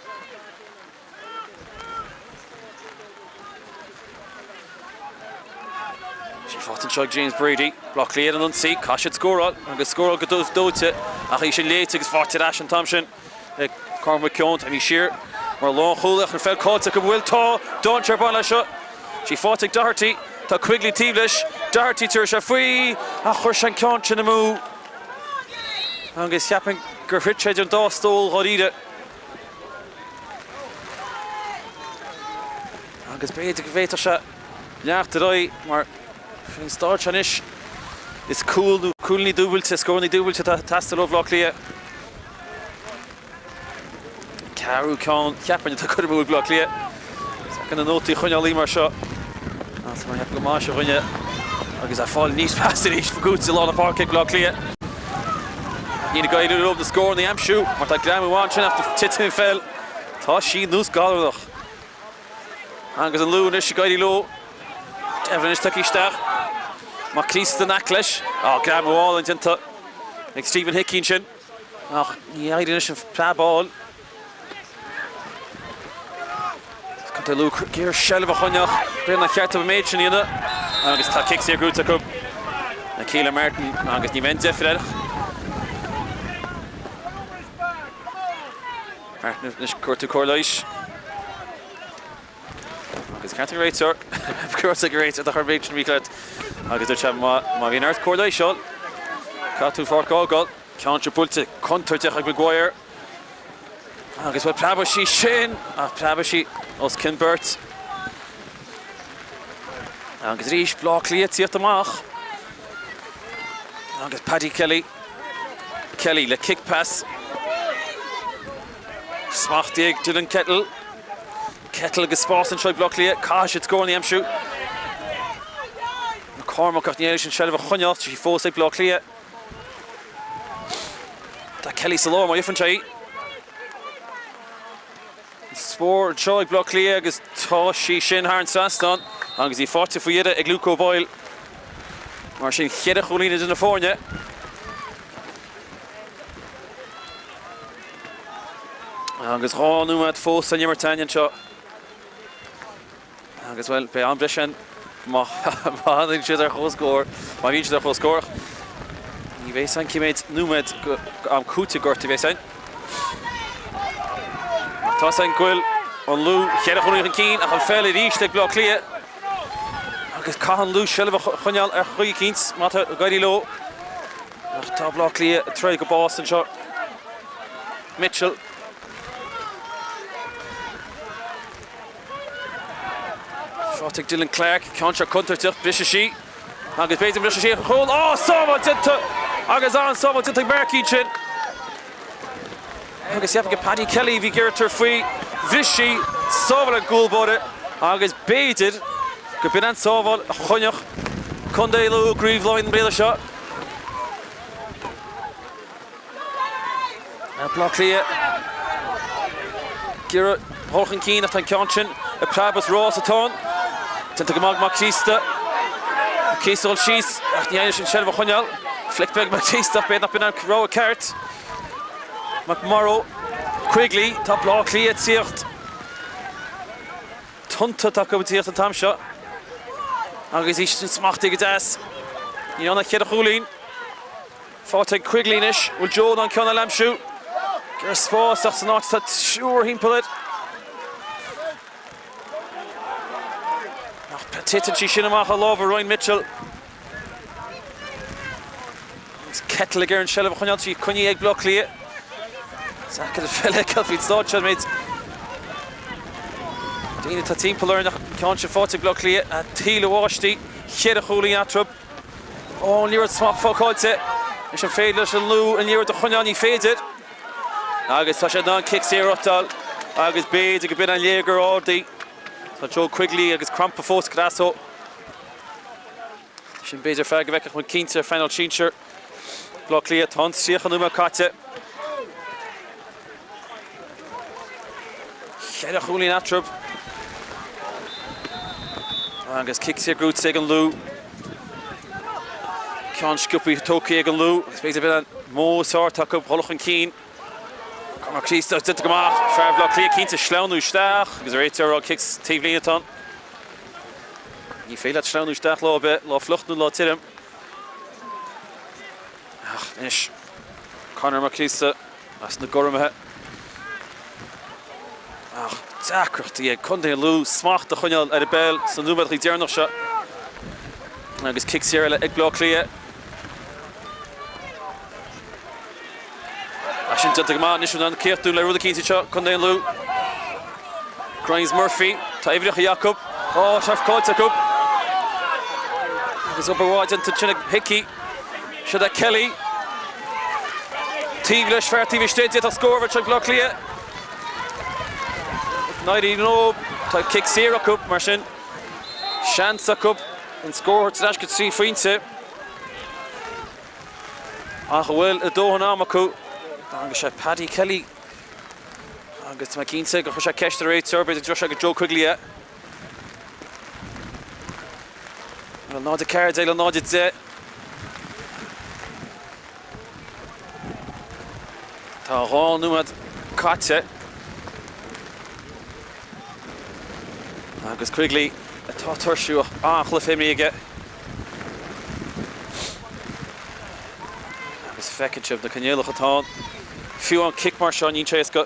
Sí faighte anseo ag James Brady. Bleá Cliath ar an ionsaí. Caithfidh siad scóráil agus scóráil go dóite ach í sin léite agus faighte ar ais an t-am sin ag Cormac McKeown. Tá siar mar lánchúlaí ach an pheil caillte acu bhfuil tá dainséar ag baint leis seo. Sí faighte ag Doherty. Tá Quigley taobh leis. Doherty tabharfaidh sé faoi ach chuir sé an ceann sin amú. Agus cheapfainn gur thit sé idir an dá stól dháiríre. Agus b'fhéidir go bhféadfadh sé leanacht ar aghaidh mar faoin staid seo anois is cúl nó cúilíní dúbailte, scóranna dúbailte atá ag teastáil ó Bhaile Átha Cliath. Ceathrú ceann, cheapfainn, atá curtha amú ag Baile Átha Cliath. Is deacair na nótaí a choinneáil mar seo. Tá mé ag ceapadh go maith seo dhuine agus é fáil níos measa arís buaite i lár na páirce ag Baile Átha Cliath. Níl ag éirí leo na scóranna a aimsiú mar tá greamú ansin ach titeann an pheil. Tá sí nós galrach. Agus an Lú anois ag éirí leo. Devlin anois tagtha isteach. Mac Críosta in aice leis. Á, greamú álainn déanta ag Stephen Hickey ansin. Ach ní éiríonn leis an preab a fháil. Contae Lú ag iarraidh seilbh a choinneáil. B'fhéidir nár cheart dóibh an méid sin a dhéanamh. Agus tá cic saor gnóthaithe acu. Keelan Martin agus ní bheidh aon deifir air. Martin anois ag cuartú cóir leighis. Agus ceart ag an réiteoir. Ceart ag an réiteoir do chuir méid sin mícheart. Agus dúirt sé má bhíonn ort cóir leighis a fháil, caithfidh tú an pháirc a fhágáil. Ceann seo buailte contúirteach ag Maguire. Agus bhuel preabfaidh sí sin ach preabfaidh sí os cionn beirt. Agus arís Bleá Cliath ag tíocht amach. Agus Paddy Kelly. Kelly le kick pass. Smachtaithe ag Dylan Kettle. Kettle agus spás anseo ag Bleá Cliath. Caithfidh siad scóranna a aimsiú. McCormack ach ní éirigh leis an seilbh a choinneáil. Tá sí fós ag Bleá Cliath. Tá Kelly sa lár má gheibheann sé í. Scór anseo ag Bleá Cliath agus tá sí sin thar an trasnán agus í faighte faoi dheireadh ag Luke O'Boyle. Mar sin cheithre chúilín idir na foirne. Agus 2 nóiméad fós san imirt againn anseo. Agus, bhuel, beidh am breise ann má thagann siad ar chomhscór, má bhíonn siad ar chomhscór. Ach ní bheidh a fhios againn cé mhéad nóiméad am cúitimh gortaithe a bheas ann. Ach tá a fhios againn go bhfuil an Lú cheithre chúilín chun cinn ach an pheil arís ag Bleá Cliath. Agus caithfidh an Lú seilbh a choinneáil ar chaoi eicínt má tá ag éirí leo. Ach tá Bleá Cliath ag troid go bás anseo. Mitchell. Faighte ag Dylan Clarke, ceann seo contúirteach, briseadh sí agus b'fhéidir go mbrisfidh sí ar chúl. Á, sábháil déanta agus an-sábháil déanta ag Markey ansin. Agus cheapfainn gur Paddy Kelly a bhí ag iarraidh tabhairt faoi. Bhris sí, sábháil ón gcúl báire agus b'fhéidir go b'in an tsábháil a choinneodh Contae Lú i gCraobh Laighean na bliana seo. Bleá Cliath ag iarraidh dhul chun cinn ach tá an ceann sin ag preabadh is rás atá ann. Déanta go maith ag Mac Críosta. Mac Ciosta ag dul síos ach ní éiríonn leis an tseilbh a choinneáil. Flic beag Mac Ciosta ach b'fhéidir nach b'in an rogha ceart. McMorrow, Quigley, tá Bleá Cliath ag tíocht. Tonnta atá acu ag tíocht an t-am seo agus í sin smachtaithe go deas. Níl ann ach cheithre chúilín. Faighte ag Quigley anois. Bhfuil Joe in ann ceann eile a aimsiú? Ag iarraidh spás ach san áit tá triúr thimpeall air. Ach titeann sí sin amach ó lámha Ryan Mitchell. Agus Kettle ag iarraidh an seilbh a choinneáil, tá sí coinnithe ag Bleá Cliath. Deacair a bheith le feiceáil faoin stáid seo, méid daoine atá timpeall orainn ach an ceann sin faighte ag Bleá Cliath. Tuile bháistí, cheithre chúilín eatarthu. Ó, an liathróid smachtbhlocáilte. Anois an féidir leis an Lú an liathróid a choinneáil? Ní féidir. Agus tá siad in ann cic saor a reáchtáil agus b'fhéidir go b'in an léir gur ardaigh. Tá Joe Quigley agus crampa fós ag cur as dó. Sin b'fhéidir fear go bhfeicfeadh muid cinnte ar phainéal sinsir Bhaile Átha Cliath. Tá an 30 nóiméad caite. Cheithre chúilín eatarthu. Agus cic saor gnóthaithe ag an Lú. Ceann sciobtha tógtha ag an Lú. Agus b'fhéidir b'in an modh is fearr atá acu dhul chun cinn. Conor Críosta déanta go maith. Fear Bhaile Átha Cliath cinnte sleamhnú isteach agus an réiteoir ag rá cic taobh líne atá ann. Ní féidir leat sleamhnú isteach lá ar bith, lá fliuch nó lá tirim. Ach anois, Conor Mac Críosta as na Gormaithe. Ach deacrachtaí ag Contae an Lú smacht a choinneáil ar an bpeil sna nóiméadacha deireanach seo. Agus cic saor eile ag Bleá Cliath. Ach sin déanta go maith anois in ann críochnú le rud eicínt anseo, Contae an Lú. Grimes Murphy, tá uimhreacha acu. Ó, tá caillte acu. Agus obair mhaith déanta ansin ag Hickey. Siod é Kelly. Taobh leis, fear taobh istigh, d'fhéadfadh scór a bheith ag Bleá Cliath. N-éirí leo, tá cic saor acu, mar sin seans acu an scór a thabhairt ar ais go 3 phointe. Ach an bhfuil a dóthain ama acu? Agus sé Paddy Kelly agus tá mé cinnte gur chuir sé ceist ar an réiteoir, b'fhéidir go dtabharfaidh sé go Joe Quigley é. 0 14 le 0 10. Tá 2 nóiméad caite. Agus Quigley atá tuirsiúil ach an-chluiche imeartha aige. Agus feiceann sibh na coinníollacha atá ann. Fiú an cic mar seo, níl sé éasca.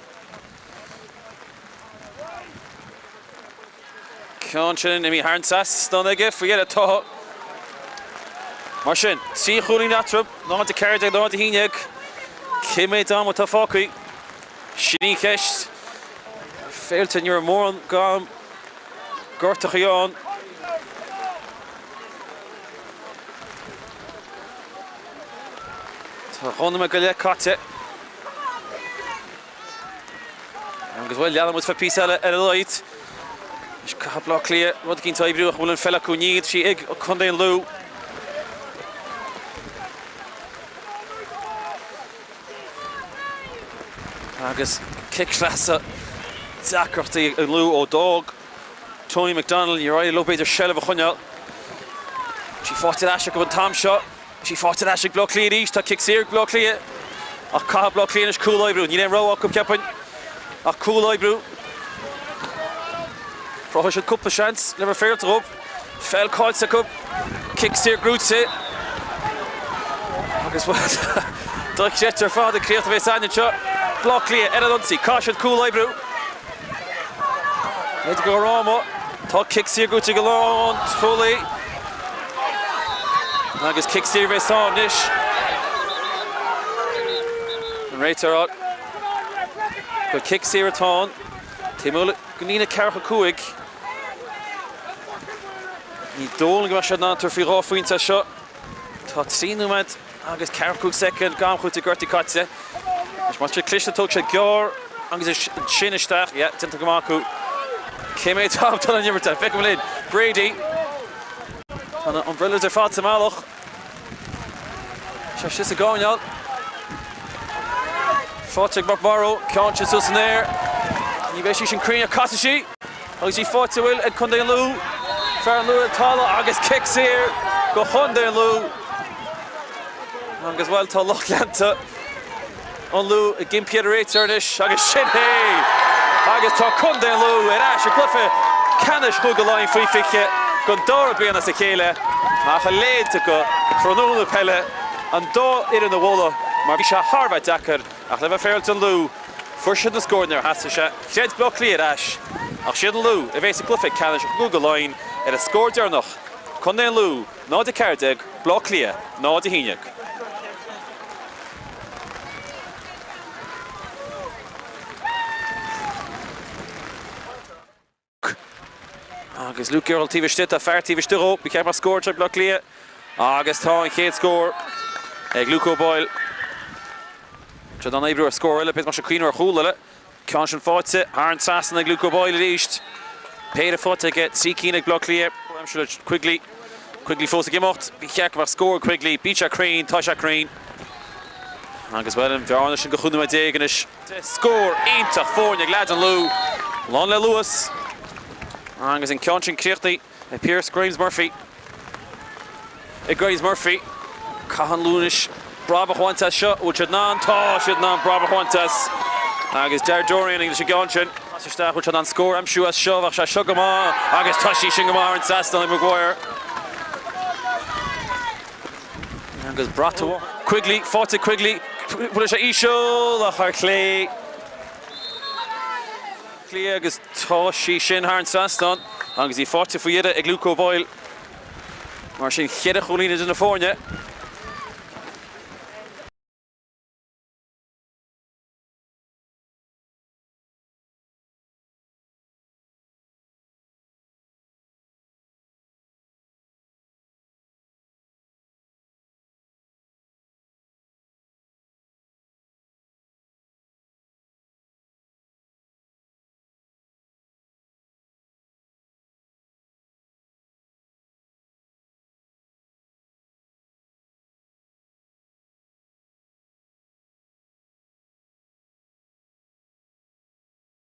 Ceann sin imithe thar an trasnán aige faoi dheireadh tá. Mar sin, 3 chúilín eatarthu, 0 14 0 11. Cé mhéad am atá fágtha? Sin í an cheist. Féilte, ní raibh mórán gan gortachaí ann. Tá 2 nóiméad go leith caite. Agus bhuel, leanann muid feadh píosa eile ar a laghad. Anois caithfidh Bleá Cliath rud eicínt a oibriú ach an bhfuil an pheil acu? Níl sí ag Contae an Lú. Agus cic sleasa deacrachtaí ag an Lú ó d'fhág Tony McDonald, níor éirigh leo b'fhéidir seilbh a choinneáil. Sí faighte ar ais acu an t-am seo. Sí faighte ar ais ag Bleá Cliath arís. Tá cic saor ag Bleá Cliath. Ach caithfidh Bleá Cliath anois cúl a oibriú. Níl aon rogha acu, cheapfainn, ach cúl a oibriú. Chruthaigh siad cúpla seans le bheith féaráilte dhóibh. Peil caillte acu. Cic saor gnóthaithe. Agus dochreidte ar fad an críoch a bheas againn anseo. Bleá Cliath ar an ionsaí. Caithfidh siad cúl a oibriú. B'fhéidir go raibh Tá cic saor gnóthaithe ag an lánchúlaí. Agus cic saor a bheas ann anois. An réiteoir ag rá gur cic saor atá ann. Taobh amuigh den líne 45. Ní dóigh liom go mbeadh siad in ann tabhairt faoi dhá phointe as seo. Tá 3 nóiméad agus 45 soicind d'am cúitimh gortaithe caite. Anois má tá siad cliste tógfaidh siad gearr agus ansin isteach. Yeah, déanta go maith acu. Cé mhéad am atá le n-imirt? Feicfidh linn. Brady. Tá na umbrellas ar fad sa mbealach. Sé síos sa gcoirnéal. Faighte ag McMorrow, ceann sin suas san aer. Ní bheidh sí sin cruinn ach casfaidh sí. Agus í faighte bhfuil ag Contae an Lú. Fear an Lú ar an talamh agus cic saor. Do Chontae an Lú agus, bhuel, tá lucht leanta an Lú ag impí ar an réiteoir anois agus sin é! Agus tá Contae an Lú ar ais i gcluiche ceannais Chúige Laighean faoi 20 don dara bliain as a chéile ach a leithéid de thráthnóna peile an dá fhoireann a mholadh mar bhí sé thar a bheith deacair ach le bheith féaráilte don Lú fuair siad na scóranna ar theastaigh sé. Chreid Baile Átha Cliath ar ais ach siad an Lú a bhéas i gcluiche ceannais Chúige Laighean ar an scór deireanach, Contae an Lú 0-14, Baile Átha Cliath 0-11. Agus Luke Girl taobh istigh, tá fear taobh istigh dhó, ba cheart go mbeadh scór anseo ag Baile Átha Cliath agus tá an chéad scór ag Luke O'Boyle. Tá siad in ann oibriú ar scór eile, b'fhéidir go mbeadh sé ag cuimhneamh ar chúl eile. Ceann sin faighte thar an trasnán ag Luke O'Boyle arís. Péire faighte aige, 3 cinn ag Baile Átha Cliath. Aimsir le Quigley. Quigley fós ag imeacht. Ba cheart go mbeadh scór ag Quigley. Bíonn sé cruinn, tá sé cruinn. Agus bhuel, an bhearna sin go 15 nóiméad anois. Scór iontach foirne ag leaids an Lú. Lán le luas. Agus an ceann sin críochnaithe ag Pearse Grimes Murphy. Ag Grimes Murphy. Caithfidh an Lú anois brabach a bhaint as seo. Bhfuil siad in ann? Tá siad in ann brabach a bhaint as. Agus Daire Dorian leis an gceann sin. Pas isteach, bhfuil siad in ann scór a aimsiú as seo? Bheadh sé seo go maith agus tá sí sin go maith ar an trasnán ag Maguire. Agus brat amháin. Quigley, faighte ag Quigley. Bhfuil sé íseal ach ar chlé. Cliath agus tá sí sin thar an trasnán agus í faighte faoi dheireadh ag Luke O'Boyle. Mar sin, cheithre chúilín idir na foirne.